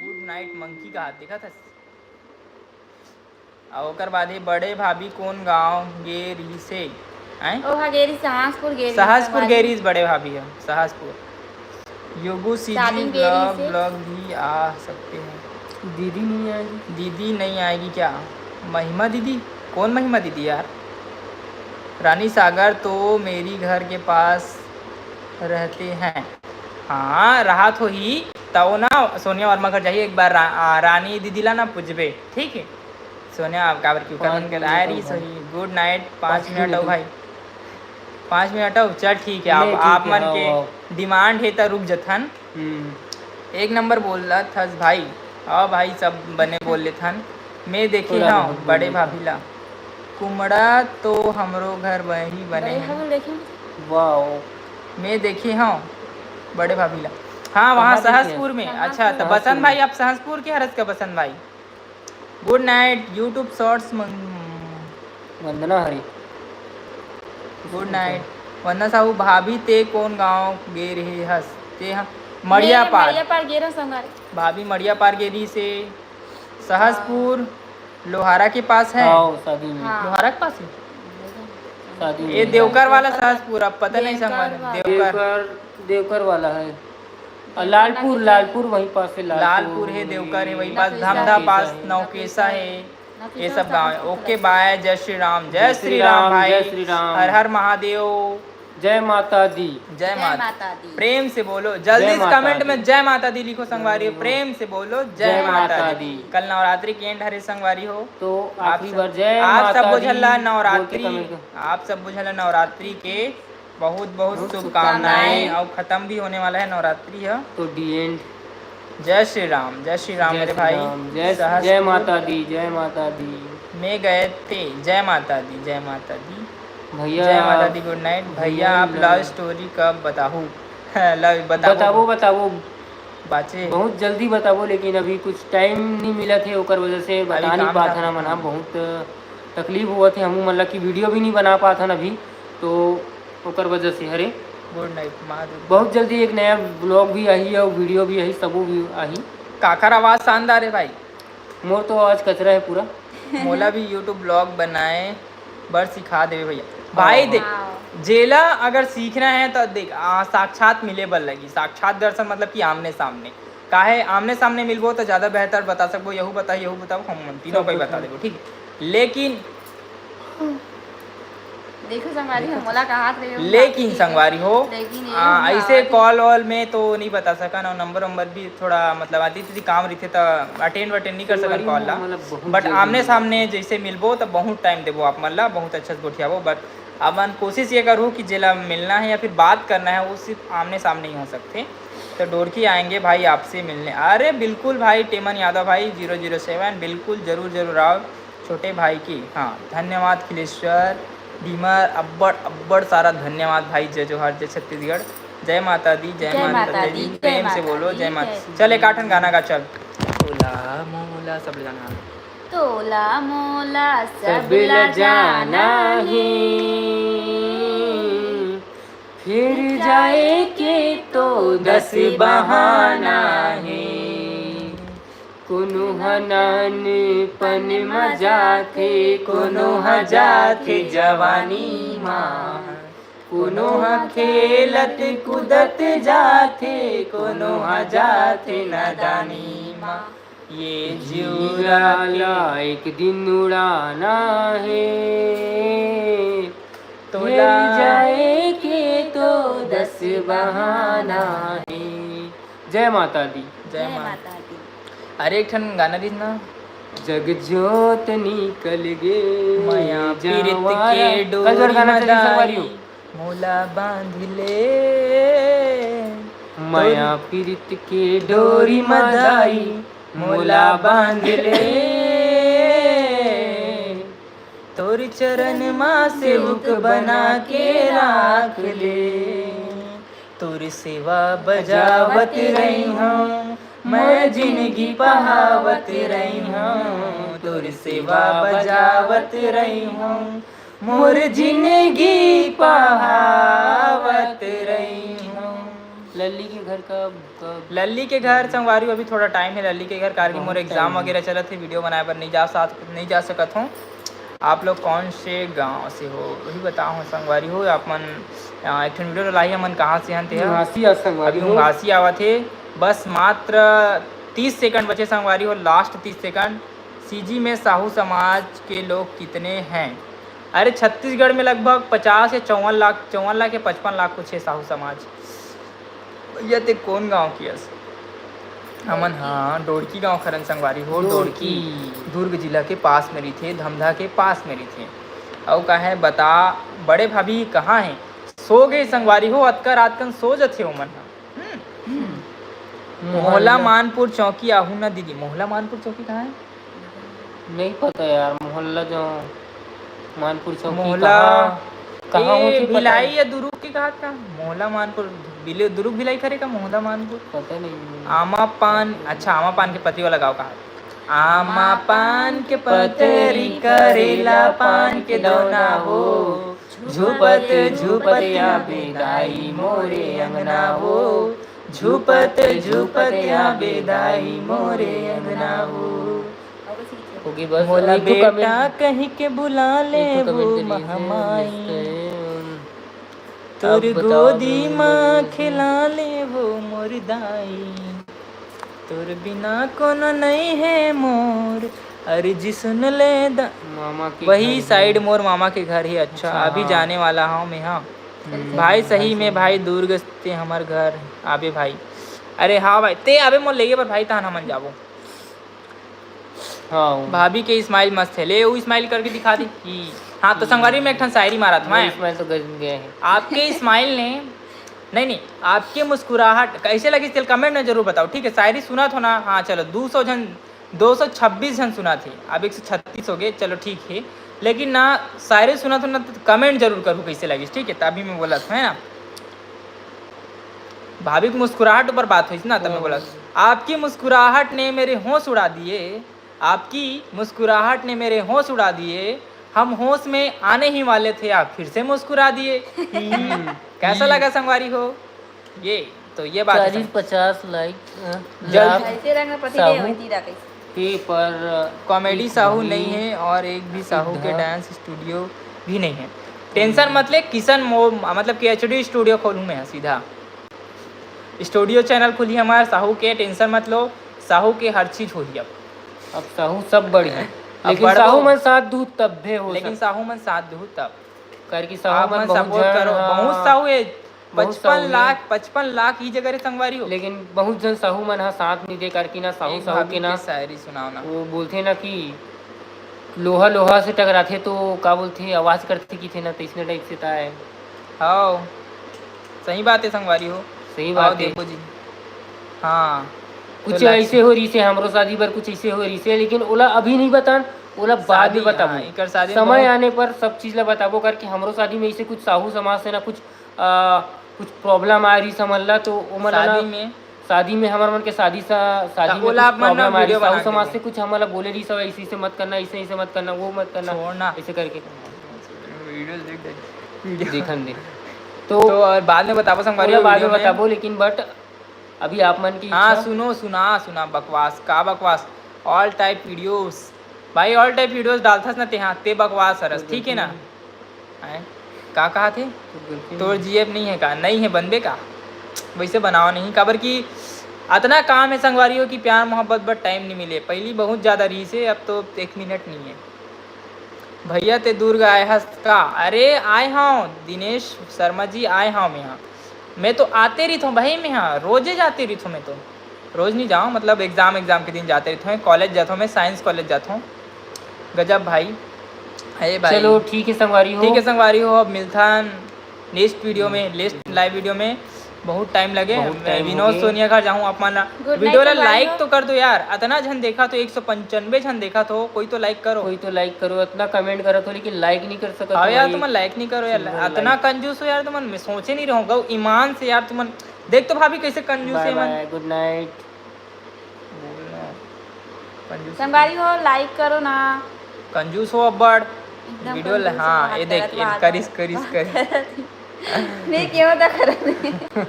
गुड नाइट मंकी का हाथ देखा था। और ओकर बाद ही बड़े भाभी कौन गांव गे रहिसे? हैं? ओहा गेरी सहसपुर गेरी सहसपुर संगवारी। गेरीज बड़े भाभी है, सहसपुर। योगू सीजी शादी में देरी vlog से। Vlog भी आ सकते हैं। दीदी नहीं आएगी। दीदी नहीं आएगी क्या? महिमा दीदी? कौन महिमा दीदी यार? रानी सागर तो मेरी घर के पास रहते हैं। हाँ, राहत होही त ओ ना सोनिया वर्मा घर जाही। एक बार रा, आ, रानी दीदी ला ना पूछबे, ठीक है? सोनिया, आप काबर क्यों पाँच करन के मिनट आए अउ रही भाई। सोही। Good night। पाँच पाँच मिनट मिनट अउ अउ। भाई, पाँच मिनट अउ। चल ठीक है, आप, ले, ठीक आप है, मन हाँ, के हाँ। Demand है त रुक जथन। हम्म। एक नंबर बोलत हस भाई। हाँ भाई, सब बने बोल लेथन। मैं देखे थोड़ा हव बहुत बड़े बोल लेथन। भाभी ला। कुमड़ा तो हमरो घर वही बने बड़े हैं। भाभी देखे हैं। वाओ। मैं देखे हव बड़े भाभी ला। हाँ, वहाँ कहाँ देखे हैं? सहसपुर में। सहसपुर। अच्छा, तो सहसपुर बसंत में। भाई, आप सहसपुर के हरस का बसंत भाई? Good night, YouTube Shorts मंग- वंदना हरी। Good night। वंदना साहू, भाभी ते कौन गांव गे रहे हस? ते ह-, मड़िया मैं पार। मड़िया पार गे रहा संगवारी। भाभी मड़िया पार गे रही से सहसपुर, लोहारा के पास है। हाँ, शादी में। हाँ। लोहारा के पास है? शादी ये में। देवकर वाला सहसपुर, अब पता नहीं देवकर संगवारी। वाला। देवकर। देवकर, देवकर वाला है। और लालपुर, लालपुर वहीं पास है, लालपुर। लालपुर है, देवकर है, वहीं पास, नौकेसा धमधा है। पास, नौकेसा है। नौकेसा ये सब गाँव है। OK, bye, जय श्री राम, जय जय श्री श्री राम राम, भाई। जय श्री राम। हर हर महादेव। जय माता दी। जय जय माता। माता दी। प्रेम से बोलो, जल्दी जय से माता comment दी। में जय माता दी लिखो संगवारी हो, प्रेम से बोलो जय जय माता माता दी। दी। कल नवरात्रि के end हरे संगवारी हो। तो आप आखिरी सब, बार जय आप माता सब दी बोझल ला बोल के नवरात्रि, comment कर। आप सब बोझल ला नवरात्रि के बहुत बहुत बहुत शुभकामनाएं। शुभकामनाएं। और खत्म भी होने वाला है नवरात्रि है। तो the end। जय श्री राम, जय श्री राम जय मेरे श्री भाई। राम, जय, सहसपुर जय माता दी, जय माता दी। में गए थे। जय माता दी, जय माता दी। भैया, जय माता दी, good night। भैया, भैया, आप love love story कब बताहू? Love बताबो। बताबो, बताबो। बाचे। बहुत जल्दी बताबो, लेकिन अभी कुछ time नहीं मिला थे, ओकर वजह से अभी बता नहीं काम पात धाम। हन हमन ह। बहुत तकलीफ हुआ थे हमू मन ला कि video भी नहीं बना पात हन अभी, तो ओकर वजह से। हरे। Good night, Mahadev. बहुत जल्दी एक नया vlog भी आही और video भी आही, सबो भी आही। काकर आवाज शानदार है भाई। मोर तो आवाज कचरा है पूरा। मोला भी YouTube vlog बनाए बर सिखा देवे भैया। भाई हाँ। देख, हाँ। जेला अगर सीखना है तो देख, आ, साक्षात मिले बर लगी, साक्षात दर्शन मतलब कि आमने सामने। काहे आमने सामने मिलबो तो ज्यादा बेहतर बता सकबो, यहू बता, यहू बताओ, हम तीनों सब को ही कुछ बता है। देबो, ठीक है? लेकिन देखो संगवारी हो, मोला कहात रहे हो, लेकिन संगवारी हो, लेकिन ये आ, ना ऐसे कि call वॉल में तो नहीं बता सकन, और number वंबर भी थोड़ा मतलब आती थी काम रही थे तो attend वटेंड नहीं कर सकन संगवारी call हो, ला। मतलब बहुत But जल्दी आमने मिलबो। सामने जैसे मिलबो तो बहुत time देबो आप मन ला, बहुत अच्छा से गोठियाबो। But अपन कोशिश ये करू कि जेला मिलना है या फिर बात करना है, वो सिर्फ आमने सामने ही हो सकते। तो डोरकी आएंगे भाई आपसे मिलने। अरे बिल्कुल भाई, टेमन यादव भाई zero zero seven, बिल्कुल जरूर जरूर आओ। छोटे भाई की, हाँ, धन्यवाद खिलेश्वर भीमर, अब्बड़ अब्बड़ सारा धन्यवाद भाई। जय जोहार, जय छत्तीसगढ़, जय माता दी, जय जय माता माता दी, दी, जय प्रेम से माता बोलो, दी, जय माता। जय चल, एक आठन गाना गा, चल। तोला मोला सब ले जाना। तोला मोला सब सब ला ला जाना जाना हे। हे। फिर जाए के तो दस बहाना हे। कोनो ह नानपन म जाथे, कोनो ह जाथे जवानी म, कोनो ह खेलत कूदत जाथे, कोनो ह जाथे नादानी म। ये जिउरा ला एक दिन उड़ाना हे, तोला फिर जाए के तो दस बहाना हे। जय माता दी। जय जय माता माता दी। अरे, एक ठन गाना रहिस ना। जग जोत निकल गे मया पीरित जहवाँ के रा-, डोरी कल जोर गाना चली मदाई, संगवारी हो। मोला बांध ले। मया तोरी पीरित के डोरी मदाई, मोला बांध ले। तोर चरण मा सेवक बना के राख ले। तोर सेवा बजावत रही हूँ, मैं जिंदगी पहावत रही हूँ। तोर सेवा बजावत रही हूँ, मोर जिंदगी पहावत रही हूँ। लल्ली के घर कब, कब? लल्ली के घर संगवारी, अभी थोड़ा time है लल्ली के घर, काबर कि बहुत मोर exam time है। वगैरह चलत है, video बनाए बर नहीं जा साथ, नहीं जा सकत हूँ। आप लोग कौन से गांव से हो, वही बताओ संगवारी हो। आप मन, अ, एक ठन वीडियो लाही, हमन कहाँ से हन ते ह? उंगासी आ संगवारी अभी हो। उंगासी आवत हे। बस मात्र तीस सेकंड बचे संगवारी हो, लास्ट तीस सेकंड। सीजी में साहू समाज के लोग कितने हैं? अरे, छत्तीसगढ़ में लगभग पचास या चौवन लाख, चौवन लाख या पचपन लाख कुछ है साहू समाज। भैया, ते कौन गांव के हस? हमन, हाँ, डोड़की गांव खरन संगवारी हो। डोड़की। डोड़की दुर्ग जिला के पास में रहिथे, धमधा के पास में रहिथे। अउ का है बता, बड़े भाभी कहाँ है? सो गए संगवारी हो, अतका रात कन सो जथे ओमन ह। हम्म। मोहल्ला मोहल्ला। मानपुर चौकी आहू ना दीदी। मोहल्ला मानपुर चौकी कहाँ है? नहीं पता यार, मोहल्ला जो मानपुर चौकी मोहल्ला, कहाँ, कहाँ ए, होथे पता भिलाई नहीं। या दुरुग के कहा था? मोहल्ला मानपुर, बिले-, दुरुग भिलाई करे का मोहल्ला मानपुर? पता नहीं। आमा पान, अच्छा, आमा पान के पतरी वाला गाँव कहा? आमा पान के पतरी करेला पान के दौना हो, झुपत झुपत आबे दाई मोरे अंगना हो, झुपत झुपत आबे दाई मोरे अंगना हो। होगी बस, मोला एक ठो बेटा comment, कहि के बुला ले एक ठो वो comment करिए से महमाई। जिससे, अम, तोर अब बताओ गोदी तुम मा लोग। खिला ले वो मोर दाई, तोर बिना कोनो नहीं है मोर, अर्जी सुन ले दा-, मामा के वही घर side है। मोर मामा के घर ही। अच्छा, अच्छा, अभी हाँ। जाने वाला हूँ मैं, हाँ। हम्म। भाई, सही भाई, में सही। भाई, दुर्ग ते हमर घर आबे भाई। अरे हाँ भाई, ते आबे मोर लेगे बर भाई, तहन हमन जाबो। हाँ, वो। भाभी के smile मस्त है, ले वो smile करके दिखा दे। ई, हाँ, तो ई। संगवारी में एक ठन शायरी मारत हूँ वो मैं। Smile तो गजब गया है। आपके smile ने, नहीं, नहीं, आपके मुस्कुराहट कैसे लगी, तेल comment में जरूर बताओ, ठीक है? शायरी सुनत हो ना, हाँ, चलो, दो सौ झन, दो सौ छब्बीस झन सुनत हे, अब एक सौ छत्तीस हो गए, चलो, ठीक है। लेकिन ना, शायरी सुनत हो ना, तो comment जरूर करू कैसे लगी, ठीक है? तभी मैं बोलत हूँ, है ना? भाभी के मुस्कुराहट ऊपर बात होइस ना, तब मैं बोला, हाँ। आपकी मुस्कुराहट ने मेरे होश उड़ा दिए, आपकी मुस्कुराहट ने मेरे होश उड़ा दिए, हम होश में आने ही वाले थे, आप फिर से मुस्कुरा दिए। हम्म। कैसा लगा संगवारी हो? ये तो ये बात है चालीस संग- पचास like, अ, जल्द लाख ऐसे रंग पति साहू। दे होती रहा कैसे? हे पर कॉमेडी एक साहू भी नहीं है और एक भी साहू के सीधा। Dance studio भी नहीं है। Tension मत ले किशन, मो-, मतलब कि HD studio खोलूँ मैं सीधा। Studio channel खुली हमार साहू के, tension मत लो, साहू के हर चीज होही अब। अब साहू सब बढ़िया। अब लेकिन बढ़बो। साहू मन साथ दूध तब भी हो लेकिन सक- साहू मन साथ दूध तब। करके साहू आप मन मन बहुत support झन करो, ह-, बहुत साहू है, बहुत पचपन लाख, साहू है। पचपन लाख ई जगह रे संगवारी हो। लेकिन बहुत झन साहू मन ह साथ नहीं दे करके ना, साहू, एक साहू भाभी के ना, के शायरी सुनाओ ना। वो बोलथे ना कि लोहा लोहा से टकराथे तो का बोलथे, आवाज करथे किथे ना, तइसने type से ता है। हाव, सही बात है संगवारी हो। सही आओ बात है। देखो जी। हाँ। कुछ तो लास्ट ऐसे हो रही से, हमरो शादी बर कुछ ऐसे हो रही से, लेकिन ओला अभी नहीं बतान, ओला बाद शादी, में बताबो। हाँ, एकर शादी में समय बहुत आने पर सब चीज ला बताबो करके। हमरो शादी में ऐसे कुछ साहू समाज से ना कुछ, आ, कुछ problem आ रही समझ ला, तो ओमन ला ना शादी में शादी में हमर मन के शादी सा, शादी त में ओला कुछ आप मन ना problem आ रही, video साहू बना के समाज दे। से कुछ हमन ला बोले रही सब, ऐसे, ऐसे मत करना, ऐसे, ऐसे मत करना, वो मत करना, छोड़ ना। ऐसे करके। Video देख, देख। Video। देखन दे। तो तो और बाद में बताबो संगवारी ओला हो बाद video में में। बताबो, लेकिन but अभी आप मन की हाँ, इच्छा। सुनो, सुना, सुना बकवास, का बकवास? All type videos। भाई, all type videos डालथस ना ते, हाँ, ते बकवास हरस, ठीक है ना? हैं? का कहा थे? तोर girlfriend तोर जीएफ नहीं है का? नहीं है, बनबे का? वैसे बनाओ नहीं, काबर कि अतना काम है संगवारी हो कि प्यार मोहब्बत बर time नहीं मिले। पहली बहुत ज़्यादा रहीस हे, अब तो एक मिनट नहीं है। भैया ते दुर्ग आए हस का? अरे आए हूँ दिनेश शर्मा जी, आए हूँ मैं यहाँ। मैं तो आते रहिथों भाई, मैं यहाँ रोजे जाते रहिथों मैं तो। रोज नहीं जाओ, मतलब exam, exam के दिन जाते रहते हैं। College जाता हूँ मैं, science college जाता हूँ। गजब भाई, अरे भाई। चलो ठीक है संगवारी हो। ठीक है संगवारी हो, अब मिलथन next video में, next live video में। बहुत time लगे, बहुत मैं time हो विनोद गए। सोनिया घर जाऊँ, आप मन Good night video ला संगवारी like हो। तो कर दो यार, अतना झन देखा तो, एक सौ पंचानवे झन देखा तो, कोई तो like करो। कोई तो like करो, अतना comment करत हो लेकिन like नहीं कर सकत हाँ हो यार, भाई। तुमन like नहीं करो यार, single अतना like। कंजूस हो यार तुमन, मैं सोचे नहीं रहूँगा ईमान से यार तुमन। देख तो भाभी कैसे कंजूस bye है मन। Bye, good night। बोलना। कंजूस। संगवारी हो, like करो ना। कंजूस हो अब्बड़। एकदम video ले, कंजूस हाँ, बात ये देख, करत ये बात करिस, करत करिस, बात करिस। करत। नहीं, क्यों तो करत नहीं।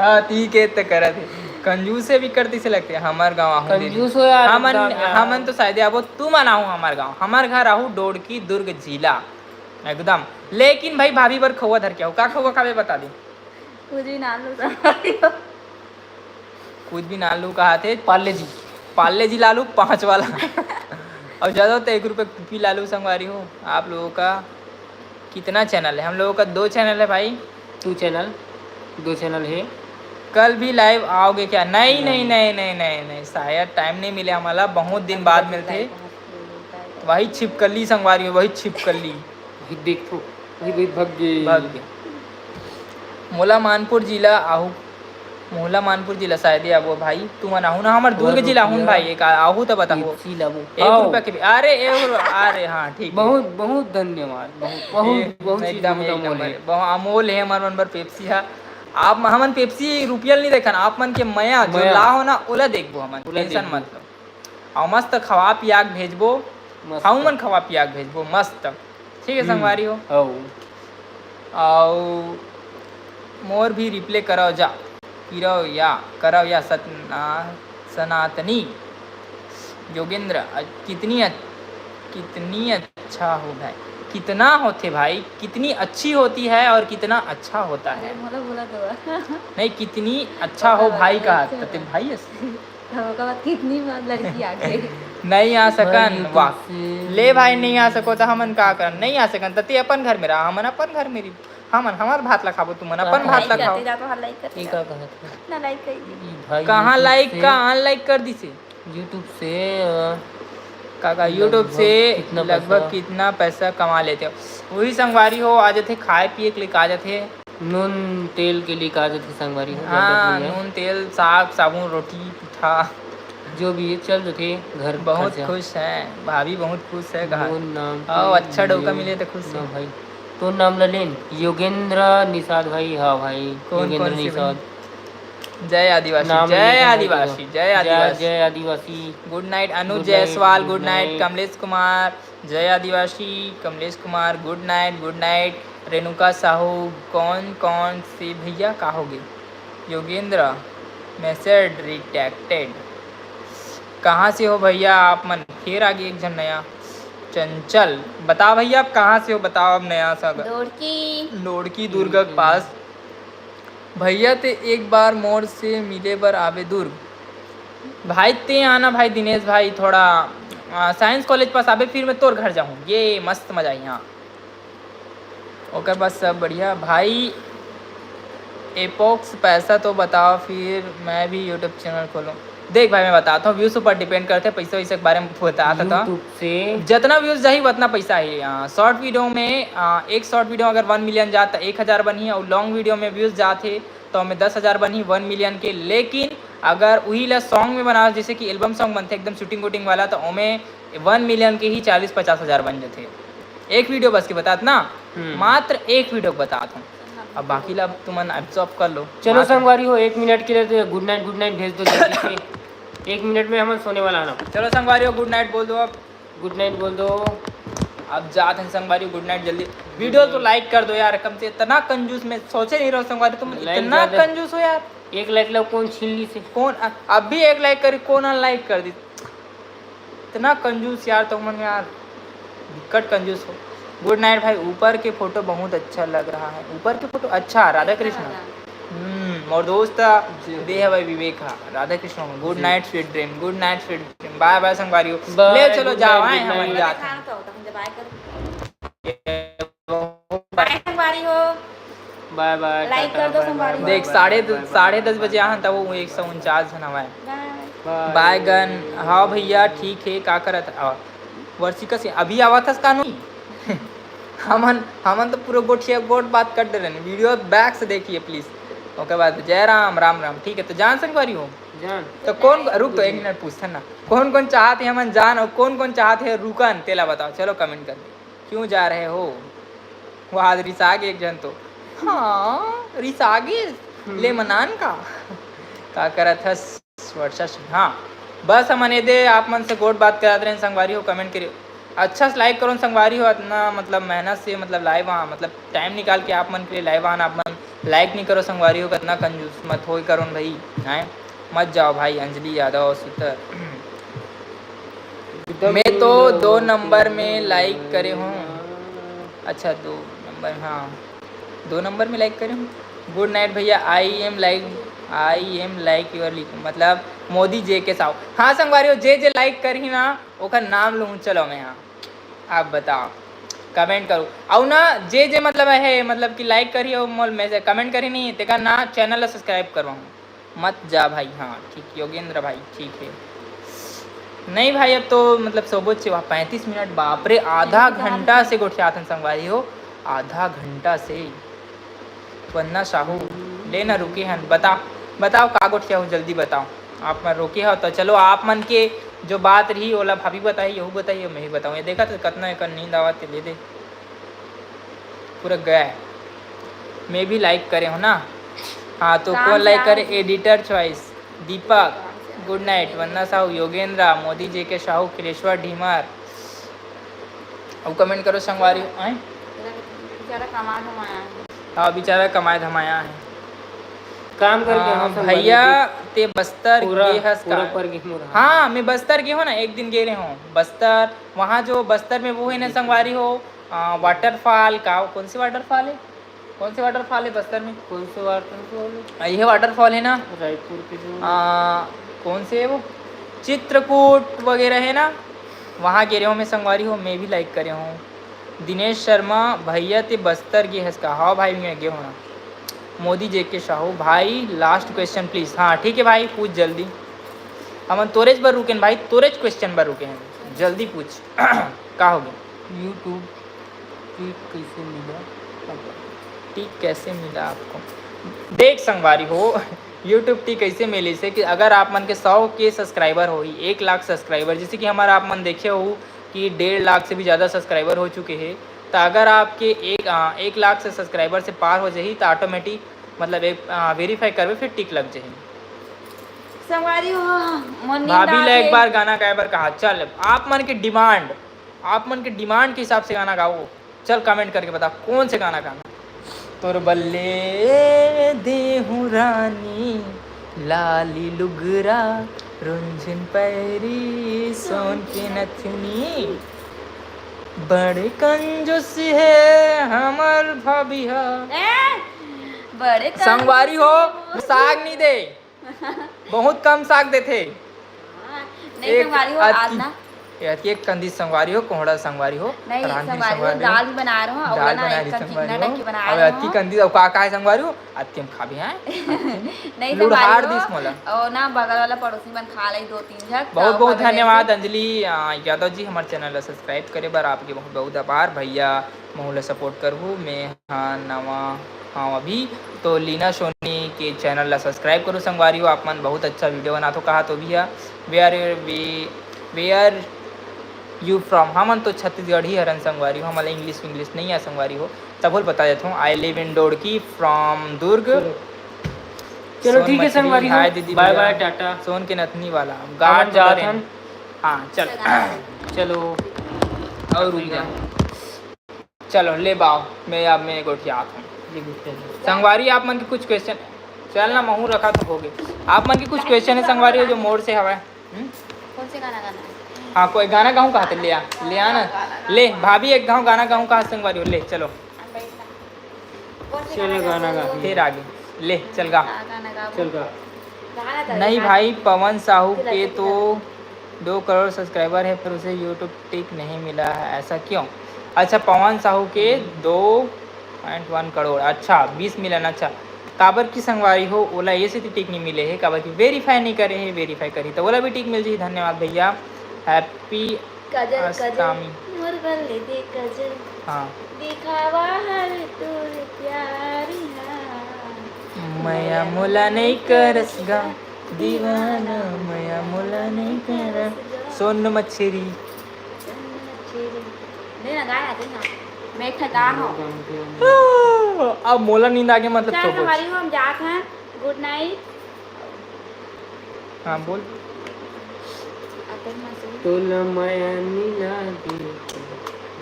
हाँ, ठीक है, तो करत है। कंजूसे भी करती से लगते, हमर गाँव आहू दीदी। कंजूस हो यार, हमन एकदम यार। हमन तो शायद आबो, तुमन आहू हमर गाँव, हमर घर आहू डोड़की दुर्ग जिला एकदम। लेकिन भाई भाभी बर खउआ धर के आहू, का खउआ खाबे बता दे। कुछ भी ना लू संगवारी हो। कुछ भी ना लू कहा थे, पार्ले जी। पार्ले जी ला लू पाँच वाला। और ज़्यादा होता है एक रुपये कुपी ला लू संगवारी हो। आप लोगों का कितना चैनल है? हम लोगों का दो चैनल है भाई। टू चैनल, दो चैनल है। कल भी लाइव आओगे क्या? नहीं, नहीं, नहीं, नहीं, नहीं, नहीं, शायद टाइम नहीं मिले हमारा, बहुत दिन बाद मिलते। वही छिपकली संगवारी हो, वही छिपकली। वही देख तो, वही, वही भग गई। भग गई। मोला मानपुर जिला आहू, मोला मानपुर जिला शायद आबो भाई, तुमन आहू ना हमर दुर्ग जिला आहू भाई, एक आहू त बताओ। पेप्सी लाबो। एक रुपया के भी, अरे, एक रु-, अरे, हाँ, ठीक है। बहुत, बहुत धन्यवाद, बहुत, बहुत, ए, बहुत चीज एकदम, बहुत एकदम, अमूल है। बहुत अमूल है हमर मन बर पेप्सी हा। आप हमन पेप्सी रुपया ल नहीं देखन, आप मन के मया जो मया। ला हो ना, ओला देखबो हमन, ओला टेंशन देखबो। मत लो। अउ मस्त खवा पिया के भेजबो, मस्त। हमू मन खवा पिया के भेजबो, मस्त। ठीक है, हम्म। संगवारी हो। हौ। अउ मोर भी रिप्ले करव जा, किरव या, करव या सतना-, सनातनी। योगेंद्र, अ, कितनी अ-, कितनी अच्छा हो भाई, कितना होथे भाई, कितनी अच्छी होती है और कितना अच्छा होता है। अरे, मोला बोला तो। नहीं, कितनी अच्छा हो भाई कहा, तते भाई अस। तो ओकर बाद कितनी बार लड़की आ गई। नहीं आ सकन, भाई, वाह। तुमसे ले भाई, नहीं आ सको त हमन का करन? नहीं आ सकन त ते अपन घर में रहा, हमन अपन घर में रही। हमन हमर भात ला खाबो, तुमन अपन भात ला खाओ। जाते जाते हर लाइक करते ई का जाते। कहत है? ना लाइक करिए। ई भाई कहाँ YouTube लाइक से, का अनलाइक कर दिसे? YouTube से, अ, काका, YouTube लगभग से कितना लगभग पैसा? कितना पैसा कमा लेते हो? वही संगवारी हो, आ जाथे खाए पिए के लिए, आ जाथे। नून तेल के लिए आ जाथे संगवारी हो, हाँ, ज्यादा नहीं है। नून तेल, साग, साबुन, रोटी, पीठा। जो भी है, चल जाथे घर बहुत खर्चा। खुश है भाभी, बहुत खुश है, कहा। मोर नाम आओ, के अच्छा डउका यो-, मिले तो खुश ना है। भाई, तोर नाम ला लेन, योगेंद्र निषाद भाई, हाँ भाई, कौन, योगेंद्र कौन से निषाद। भाई? जय आदिवासी, नाम जय लेके आदिवासी, भाई, जय जय, आदिवासी। जय आदिवासी। Good night अनु good night, Jaiswal, good good night, night। Kamlesh Kumar, जय आदिवासी, Kamlesh Kumar, good night, good night। Renuka Sahu, कौन, कौन से भैया, का होगे? Yogendra, message rejected। कहाँ से हो भैया आप मन? फिर आगे एक झन नया। चंचल, बताओ भैया, आप कहाँ से हो? बताओ अब नया सा। लोड़की। लोड़की दुर्ग के पास। भैया, ते एक बार मोर से मिले बर आबे दुर्ग। भाई, ते आना भाई, दिनेश भाई, थोड़ा, आ, साइंस कॉलेज पास आबे, फिर मैं तोर घर जाहूँ। ये मस्त मजा आई, हाँ। ओकर बाद सब बढ़िया। भाई, एपोक्स पैसा तो बताओ, फिर मैं भी YouTube चैनल खोलूँ। देख भाई, मैं बताता हूँ, व्यूज ऊपर डिपेंड करते, पैसा वैसा के बारे में बताता था। YouTube से जतना व्यूज जाही, उतना पैसा ही। आ, शॉर्ट वीडियो में, आ, एक शॉर्ट वीडियो अगर वन मिलियन जात, त एक हजार बनही, और लॉन्ग वीडियो में व्यूज जात हे, तो ओमे दस हजार बनही वन मिलियन के। लेकिन अगर उही ला सॉन्ग में बनाओ, जैसे कि एल्बम सॉन्ग बनथे एकदम शूटिंग वूटिंग वाला, तो ओमे वन मिलियन के ही चालीस पचास हजार बन जाथे। एक वीडियो बस के बतात ना, हम्म। मात्र एक वीडियो के बतात हूँ। अब बाकी ला अब तुमन एब्जॉर्ब कर लो। चलो बात संगवारी हो, एक मिनट के लिए तो गुड नाइट, गुड नाइट भेज दो जल्दी से। एक मिनट में हमन सोने वाला ना। चलो संगवारी हो, गुड नाइट बोल दो अब। गुड नाइट बोल दो। अब जात हैं संगवारी, गुड नाइट जल्दी। वीडियो तो लाइक कर दो यार, कम से इतना कंजूस मैं सोचे नहीं रहो संगवारी, तुम लाइक इतना ज्यादा। कंजूस हो यार। एक लाइक लो, कौन छीन ली से? कौन अ-, अब भी एक लाइक करी, कौन अनलाइक कर दी? इतना कंजूस यार तुमन यार, बिकट कंजूस हो। गुड नाइट भाई, ऊपर के फोटो बहुत अच्छा लग रहा है। ऊपर के फोटो अच्छा, राधा कृष्ण। हम्म, मोर दोस्त जी। दे हवय विवेक हा, राधा कृष्ण। गुड जी। नाइट स्वीट ड्रीम, गुड नाइट स्वीट ड्रीम। बाय बाय संगवारी हो। बाय, ले चलो गुड जाओ, नाइट, आए गुड हमन नाइट। जात हन। बाय संगवारी हो। बाय बाय, लाइक टाटा, कर दो बाय संगवारी बाय, हो। देख, बाय साढ़े बाय, द-, बाय बाय, साढ़े दस बाय बजे बाय, आहन, तब वो एक सौ उनचास झन हवय। बाय। बाय। बाय गन। हाँ भैया, ठीक है, का करत हव? वर्षिका सिंह, अभी आवत हस कानू? हमन, हमन तो पूरा गोठिया गोठ बात कर दे रहे हैं। वीडियो बैक से देखिए प्लीज। ओकर बाद जय राम, राम राम। ठीक है, तो जान संगवारी हो। जान। तो कौन, रुक तो एक मिनट पूछथन ना, कौन कौन चाहत हे हमन जान और कौन कौन चाहत हे रुकन, तेला बताओ। चलो कमेंट कर दे, क्यों जा रहे हो? वो आज रिसा गे एक जन तो। हाँ, रिसा गे। हम्म। ले मनान का। का करत हस? वर्षा सिंह, हाँ, बस हमन एदे आप मन से गोठ बात करात रहेन संगवारी हो, कमेंट करियो, अच्छा से लाइक करो न संगवारी हो, इतना मतलब मेहनत से मतलब लाइव आ, मतलब टाइम निकाल के आप मन के लिए लाइव आना, आप मन लाइक नहीं करो संगवारी हो, कितना कंजूस मत हो करो न भाई, हैं? मत जाओ भाई, अंजलि यादव सुतर। मैं तो दो नंबर में like करे हूँ। अच्छा, दो नंबर, हाँ, दो नंबर में like करे हूँ। Good night भैया, I am like, I am like your लिख, मतलब मोदी जे के साहू। हाँ संगवारी हो, जे जे like करही ना, ओकर नाम लूँ। चलो मैं, हाँ, आप बताओ, comment करो। अउ ना, जे जे मतलब है, मतलब कि like करही अउ मोल में से comment करही नहीं, तेकर ना channel ला subscribe करवाऊँ। मत जा भाई। हाँ ठीक, योगेंद्र भाई, ठीक है। नहीं भाई, अब तो मतलब सोबो चे, वाह, पैंतीस मिनट, बाप रे, आधा घंटा से गोठियाथन संगवारी हो, आधा घंटा से। वंदना साहू, ले ना रुके हन, बताओ, बताओ का गोठिया हो, जल्दी बताओ। आप मन रोके हो तो चलो, आप मन के जो बात रही ओला भाभी बताही, यहू बताही, मैं ही बताऊँ। ये देखा तो कतना एकर नींद आवत है, ले दे। पूरा गया है। मैं भी like करे हूँ ना। हाँ, तो कौन like करे? Editor choice, Deepak, good night, वंदना साहू, योगेंद्रा, मोदी जे के साहू, किलेश्वर ढीमर। अब comment करो संगवारी। आए? बेचारा कमा धमाया है। हाँ, बेचारा कमाए धमाया है। काम करके हाँ, हाँ, संगवारी भैया, जी। ते बस्तर पूरा, गे हस पूरा का? पर गे हूँ। हाँ, मैं बस्तर गे हूँ ना, एक दिन गे रहे हूँ बस्तर। वहाँ जो बस्तर में वो है ना संगवारी हो, आ, waterfall का, कौन सी waterfall है, कौन से waterfall है बस्तर में? कौन से waterfall है? आ, ये waterfall है ना, रायपुर के जो आ, कौन से है वो, चित्रकूट वगैरह है ना, वहाँ गे रहे हो मैं संगवारी हो, मैं भी like करे हूँ। दिनेश शर्मा, भैया ते बस्तर गे हस का? हाँ भाई, मैं गे हो ना। मोदी जे के साहू भाई, last question please। हाँ ठीक है भाई, पूछ जल्दी। हमन तोरेच बर रुके हैं भाई, तोरेच question बर रुके हैं, जल्दी पूछ। का हो गया? YouTube tick कैसे मिला? Tick कैसे मिला आपको? देख संगवारी हो, YouTube tick कैसे मिले से कि अगर आप मन के सौ के subscriber होही, एक लाख subscriber, जैसे कि हमारा आप मन देखे हो कि डेढ़ लाख से भी ज़्यादा subscriber हो चुके हैं, तो अगर आपके एक, आ, एक लाख से subscriber से पार हो जाही तो automatic मतलब एक, आ, verify करबे, फिर tick लग जाही। संगवारी हो, मोर नींद भाभी ला एक बार गाना गाए बर कहा। चल, आप मन के demand, आप मन के demand के हिसाब से गाना गाओ। चल comment करके बता कौन से गाना गाना। तोर बल्ले देहूँ रानी लाली लुगरा रुंझिन पैरी सोन के नथनी। बड़े कंजूस है हमर भाभी हा। ए, बड़े संगवारी हो, साग नहीं दे। बहुत कम साग देथे। हाँ, नहीं एक संगवारी हो, आज अतकी, ना। ये अतकी एक कंदी संगवारी हो, कोहड़ा संगवारी हो, नहीं, रांधनी संगवारी हो, संगवारी हो। दाल भी बना रहे हो, दाल बना रही संगवारी हो। अबे अतकी कंदी, अब का, का है संगवारी हो? अतकी हम खाबे हैं। नहीं लुढ़ार संगवारी हो, दिस मोला। ओ ना, बगल वाला पड़ोसी मन खा लई दो तीन झन, बहुत बहुत धन्यवाद अंजलि, आ, यादव जी, हमारे channel ला subscribe करे बर आपके बहुत बहुत आभार भैया, महू ला support करहू, मैं हाँ नवा हाँ अभी तो लीना सोनी के channel ला subscribe करो संगवारी हो, आप मन बहुत अच्छा video बनात हो। कहा तो भैया, where, where you from? हमन तो छत्तीसगढ़ी हरन संगवारी हो, हमन ला English English नहीं आ संगवारी हो, तब बोल बता देता हूँ, I live in डोड़की from Durg. चलो, चलो, ठीक है संगवारी हो, हाय दीदी bye भैया। Bye, टाटा। सोन के नथनी वाला गाट जात हन। हाँ चल। चलो। और रुक जा। चलो ले बाओ, मैं अब मैं गोठियात हूँ। संगवारी आप मन के कुछ question, चल ना महू रखा तो हो गए। आप मन के कुछ question है संगवारी हो जो मोर से हवय? हम्म? कौन से गाना गाना है? हाँ कोई गाना गाऊँ कहा थे, ले आ, ले आ ना। ले भाभी एक गाँव गाना गाऊँ कहा संगवारी हो, ले चलो। चलो गाना गा। फिर आगे ले चल गा। चल गा। नहीं भाई, पवन साहू के तो दो करोड़ subscriber है, पर उसे YouTube tick नहीं मिला है, ऐसा क्यों? अच्छा, पवन साहू के दो पॉइंट वन करोड़, अच्छा, बीस मिलियन। अच्छा, काबर की संगवारी हो, ओला ये सेती tick नहीं मिले है, काबर की verify नहीं करे है, verify करी तो ओला भी tick मिल जाही। धन्यवाद भैया, happy अष्टमी। मोर बल्ले दे कजर। हाँ। दिखावा हर तोर प्यार हा। मया मोला नहीं करस गा दीवाना, मया मोला नहीं करस गा। सोन मछरी। सोन मछरी। दे ना गाना, दे ना। मैं एक ठा गा हूँ। अब मोला नींद आ गया, मतलब चल, चुप हो। हमारी हम जात हैं। Good night। हाँ बोल। तोला मया नी लागे,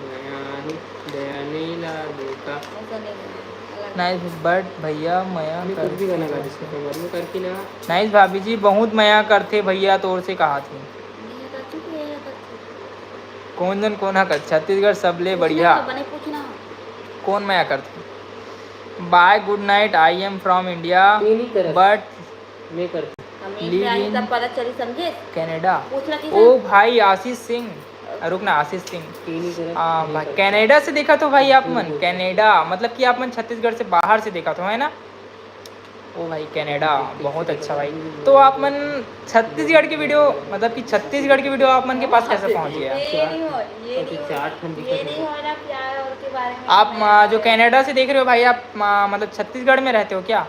मया नी, दया नी लागे का? ऐसा नहीं गाना, अलग। Nice, but भैया मया नहीं, कुछ भी गाना गा दे इसका संगवारी हो, करके ना। Nice भाभी जी, बहुत मया करथे भैया तोर से कहा थे। कौन जन कौन हा कर छत्तीसगढ़ सबले बढ़िया। बने पूछना। कौन मया करथे? Bye, good night, I am from India, ये नहीं करत। But मैं करते। हम एक में आई तब पता चली, समझे? Canada। पूछना कि ओ भाई आशीष सिंह, आ, रुक ना, आशीष सिंह। ये नहीं करत। आ, भाई, कनाडा से देखा तो भाई आप मन, कनाडा, मतलब कि आप मन छत्तीसगढ़ से बाहर से देखा तो, है ना? ओ भाई, कनाडा, बहुत अच्छा भाई। तो आप मन छत्तीसगढ़ की वीडियो, मतलब कि छत्तीसगढ़ की वीडियो आप मन के पास कैसे पहुंच गया? ये नहीं हो, ये अच्छा, नहीं हो, चार ठंडी ये का नहीं हो ना प्यार और के बारे में। आप आ, जो कनाडा से देख रहे हो भाई, आप आ, मतलब छत्तीसगढ़ में रहते हो क्या?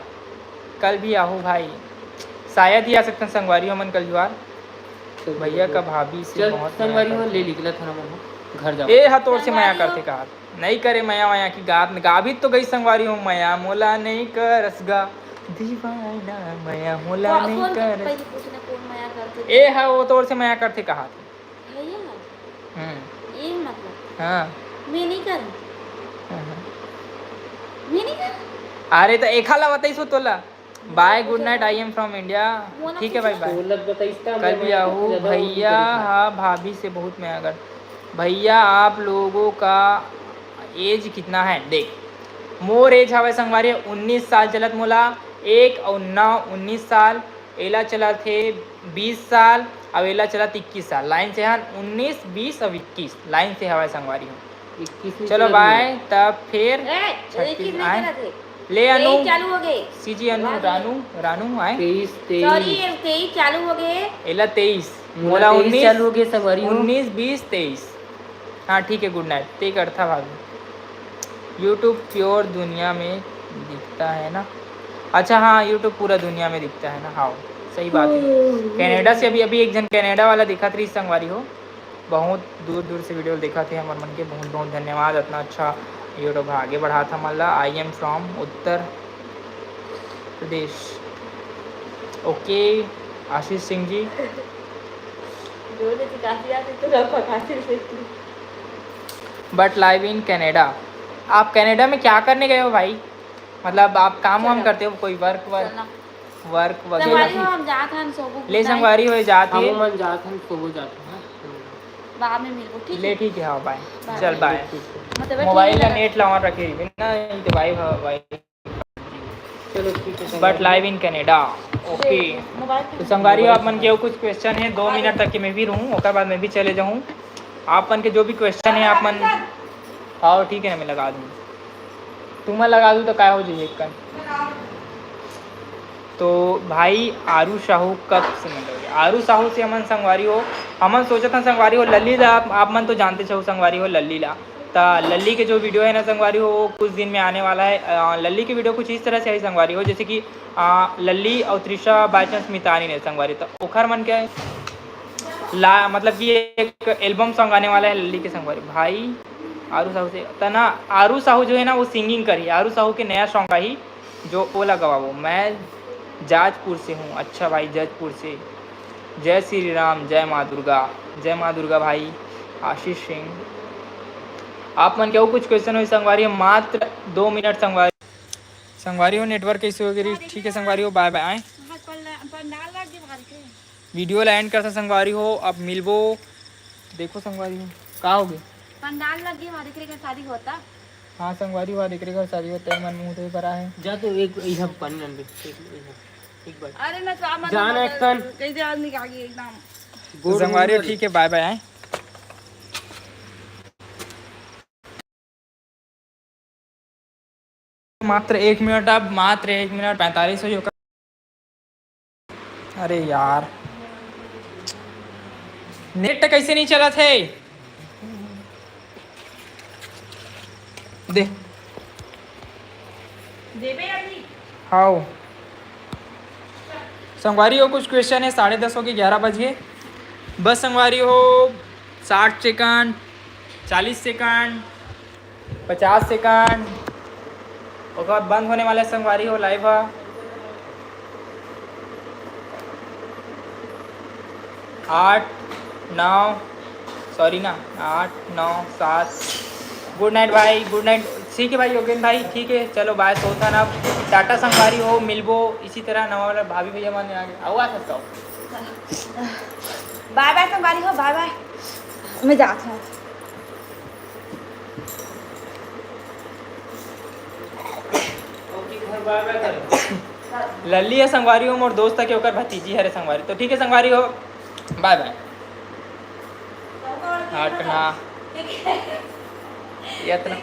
कल भी आहू भाई, शायद ही आ सकते हैं संगवारी हो मन कल जुआर। भैया का भाभी से चल बहुत संगवारी मया हो, करते ले हैं। निकला था ना मम्मा घर जाओ। ए हा तोर से मया करथे कहा। नहीं करे मया वया की गात गाभित तो गई संगवारी हो, मया मोला नहीं करस गा दीवाना, मया मोला कौन- नहीं कौन करस। पहले पूछना कौन मया करते थे? ए हा वो तोर से मया करथे कहा। भैया, हम्म। ये मतलब हाँ। मैं नहीं कर, हाँ, हाँ। मैं नहीं कर। अरे तो एखा ला बताइस हो तोला। Bye, good night, I am from India। ठीक है भाई, bye। तो लग बताइस का कल भी आहू भैया। हाँ, भाभी से बहुत मया कर। भैया, आप लोगों का एज कितना है? देख, मोर एज हवय संगवारी उन्नीस साल चलत मोला, एक और नौ उन्नीस साल, एला चलत हे बीस साल, अब एला चलत इक्कीस साल। लाइन से हन उन्नीस, बीस, अब इक्कीस लाइन से हवय संगवारी हो। इक्कीस में चलो चला बाय, तब फिर ए, छत्तीस इक्कीस में आए। चला थे। ले अनु, तेईस चालू हो गए। सीजी अनु, रानू, रानू आए। तेईस, सॉरी, तेईस। ये तेईस चालू हो गए। एला तेईस, मोला मोला तेईस उन्नीस, चालू हो गए संगवारी हो। उन्नीस, बीस, तेईस। हाँ ठीक है, गुड नाइट। ते करथा भाभी। YouTube प्योर दुनिया में दिखता है ना? अच्छा हाँ, YouTube पूरा दुनिया में दिखता है ना? हाँ, सही बात है। कनाडा से अभी अभी एक जन कनाडा वाला दिखत रही संगवारी हो, बहुत दूर दूर से वीडियो देखत हे हमर मन के। बहुत बहुत धन्यवाद, इतना अच्छा YouTube आगे बढ़ात हमन ला। I am from Uttar Pradesh. ओके आशीष सिंह जी। जो जो काशी आती तो रखा काशी से। But live in Canada। आप कनाडा में क्या करने गए हो भाई? मतलब आप काम वाम चलो। करते हो, कोई वर्क वर्क चलना। वर्क संगवारी हो, वगैरह? हम जात हन सोबू ले संगवारी हो जात हम है। मन जात हन सोबो जात हन। बाद में मिलबो, ठीक ले है? ठीक है, हाँ बाय। बाय। चल बाय। मतलब मोबाइल ठीक ला है। नेट ला ऑन रखे रहिबे ना, नहीं तो भाई भाई। चलो ठीक है But live in Canada। Okay. Mobile पे तो संगवारी हो, आप मन के कुछ क्वेश्चन है, दो मिनट तक के मैं भी रहूँ, ओकर बाद मैं भी चले जाऊँ। आप मन के जो भी क्वेश्चन है आप मन, हाँ ठीक है ना, मैं लगा दूँ, तुम लगा दूँ तो काय हो जाइए एक कन। तो भाई आरू साहू कब से मिलोगे? आरू साहू से हमन संगवारी हो, हमन सोचत हन संगवारी हो लल्ली ला, आप, आप मन तो जानते छो संगवारी हो लल्ली ला, ता लल्ली के जो वीडियो है ना संगवारी हो, वो कुछ दिन में आने वाला है। अ, लल्ली के वीडियो कुछ इस तरह से है संगवारी हो, जैसे कि अ, लल्ली और त्रिशा बाई चांस मितानी ने संगवारी, तो ओखर मन के ला मतलब कि एक एल्बम सॉन्ग आने वाला है लल्ली के संगवारी। भाई आरू साहू से तना, आरू साहू जो है ना वो सिंगिंग करी, आरू साहू के नया सॉन्ग आई जो ओला गवाबो। मैं जाजपुर से हूँ। अच्छा भाई, जाजपुर से। जय श्री राम, जय माँ दुर्गा, जय माँ दुर्गा भाई। आशीष सिंह, आप मन के अउ कुछ क्वेश्चन हो संगवारी हो, मात्र दो मिनट संगवारी। संगवारी हो, नेटवर्क कैसे हो गई? ठीक है संगवारी हो, बाय बाय। आए पंडाल लग गए बाहर के। वीडियो ला एंड करता संगवारी हो, अब मिलबो। देखो संगवारी हो, का हो गए? पंडाल लग गए बाहर के, शादी होता। हाँ संगवारी हो, एकरे घर शादी होता है, मन मुंह धोए बर आए। जा तो एक इहा पानी आन दे, एक, एक, एक बार। अरे मैं तो आप जाना एक कन। कैसे आदमी के आगे एकदम। तो संगवारी हो, ठीक है, बाय बाय। आए मात्र एक मिनट, अब मात्र एक मिनट पैंतालीस हो। अरे यार, नेट कैसे नहीं चलत है? दे। देबे अभी। हाउ। संगवारी हो, कुछ क्वेश्चन है, साढ़े दस हो गए, ग्यारह बज गए। बस संगवारी हो, साठ सेकंड, चालीस सेकंड, पचास सेकंड, ओकर बाद बंद होने वाला है संगवारी हो लाइव ह। आठ, नौ, सॉरी ना, आठ, नौ, सात। गुड नाइट भाई, गुड नाइट। ठीक है भाई योगेन भाई, ठीक है, चलो बाय, सोता ना। टाटा संगवारी हो, मिलबो इसी तरह नवा वाला। भाभी भैया मन आगे, आओ, आ सकता हो। बाय बाय संगवारी हो, बाय बाय। मैं जात हूँ। लल्ली है संगवारी हो, मोर दोस्त के ओकर भतीजी हरे संगवारी। तो ठीक है संगवारी हो, बाय बाय। हटना। ये इतना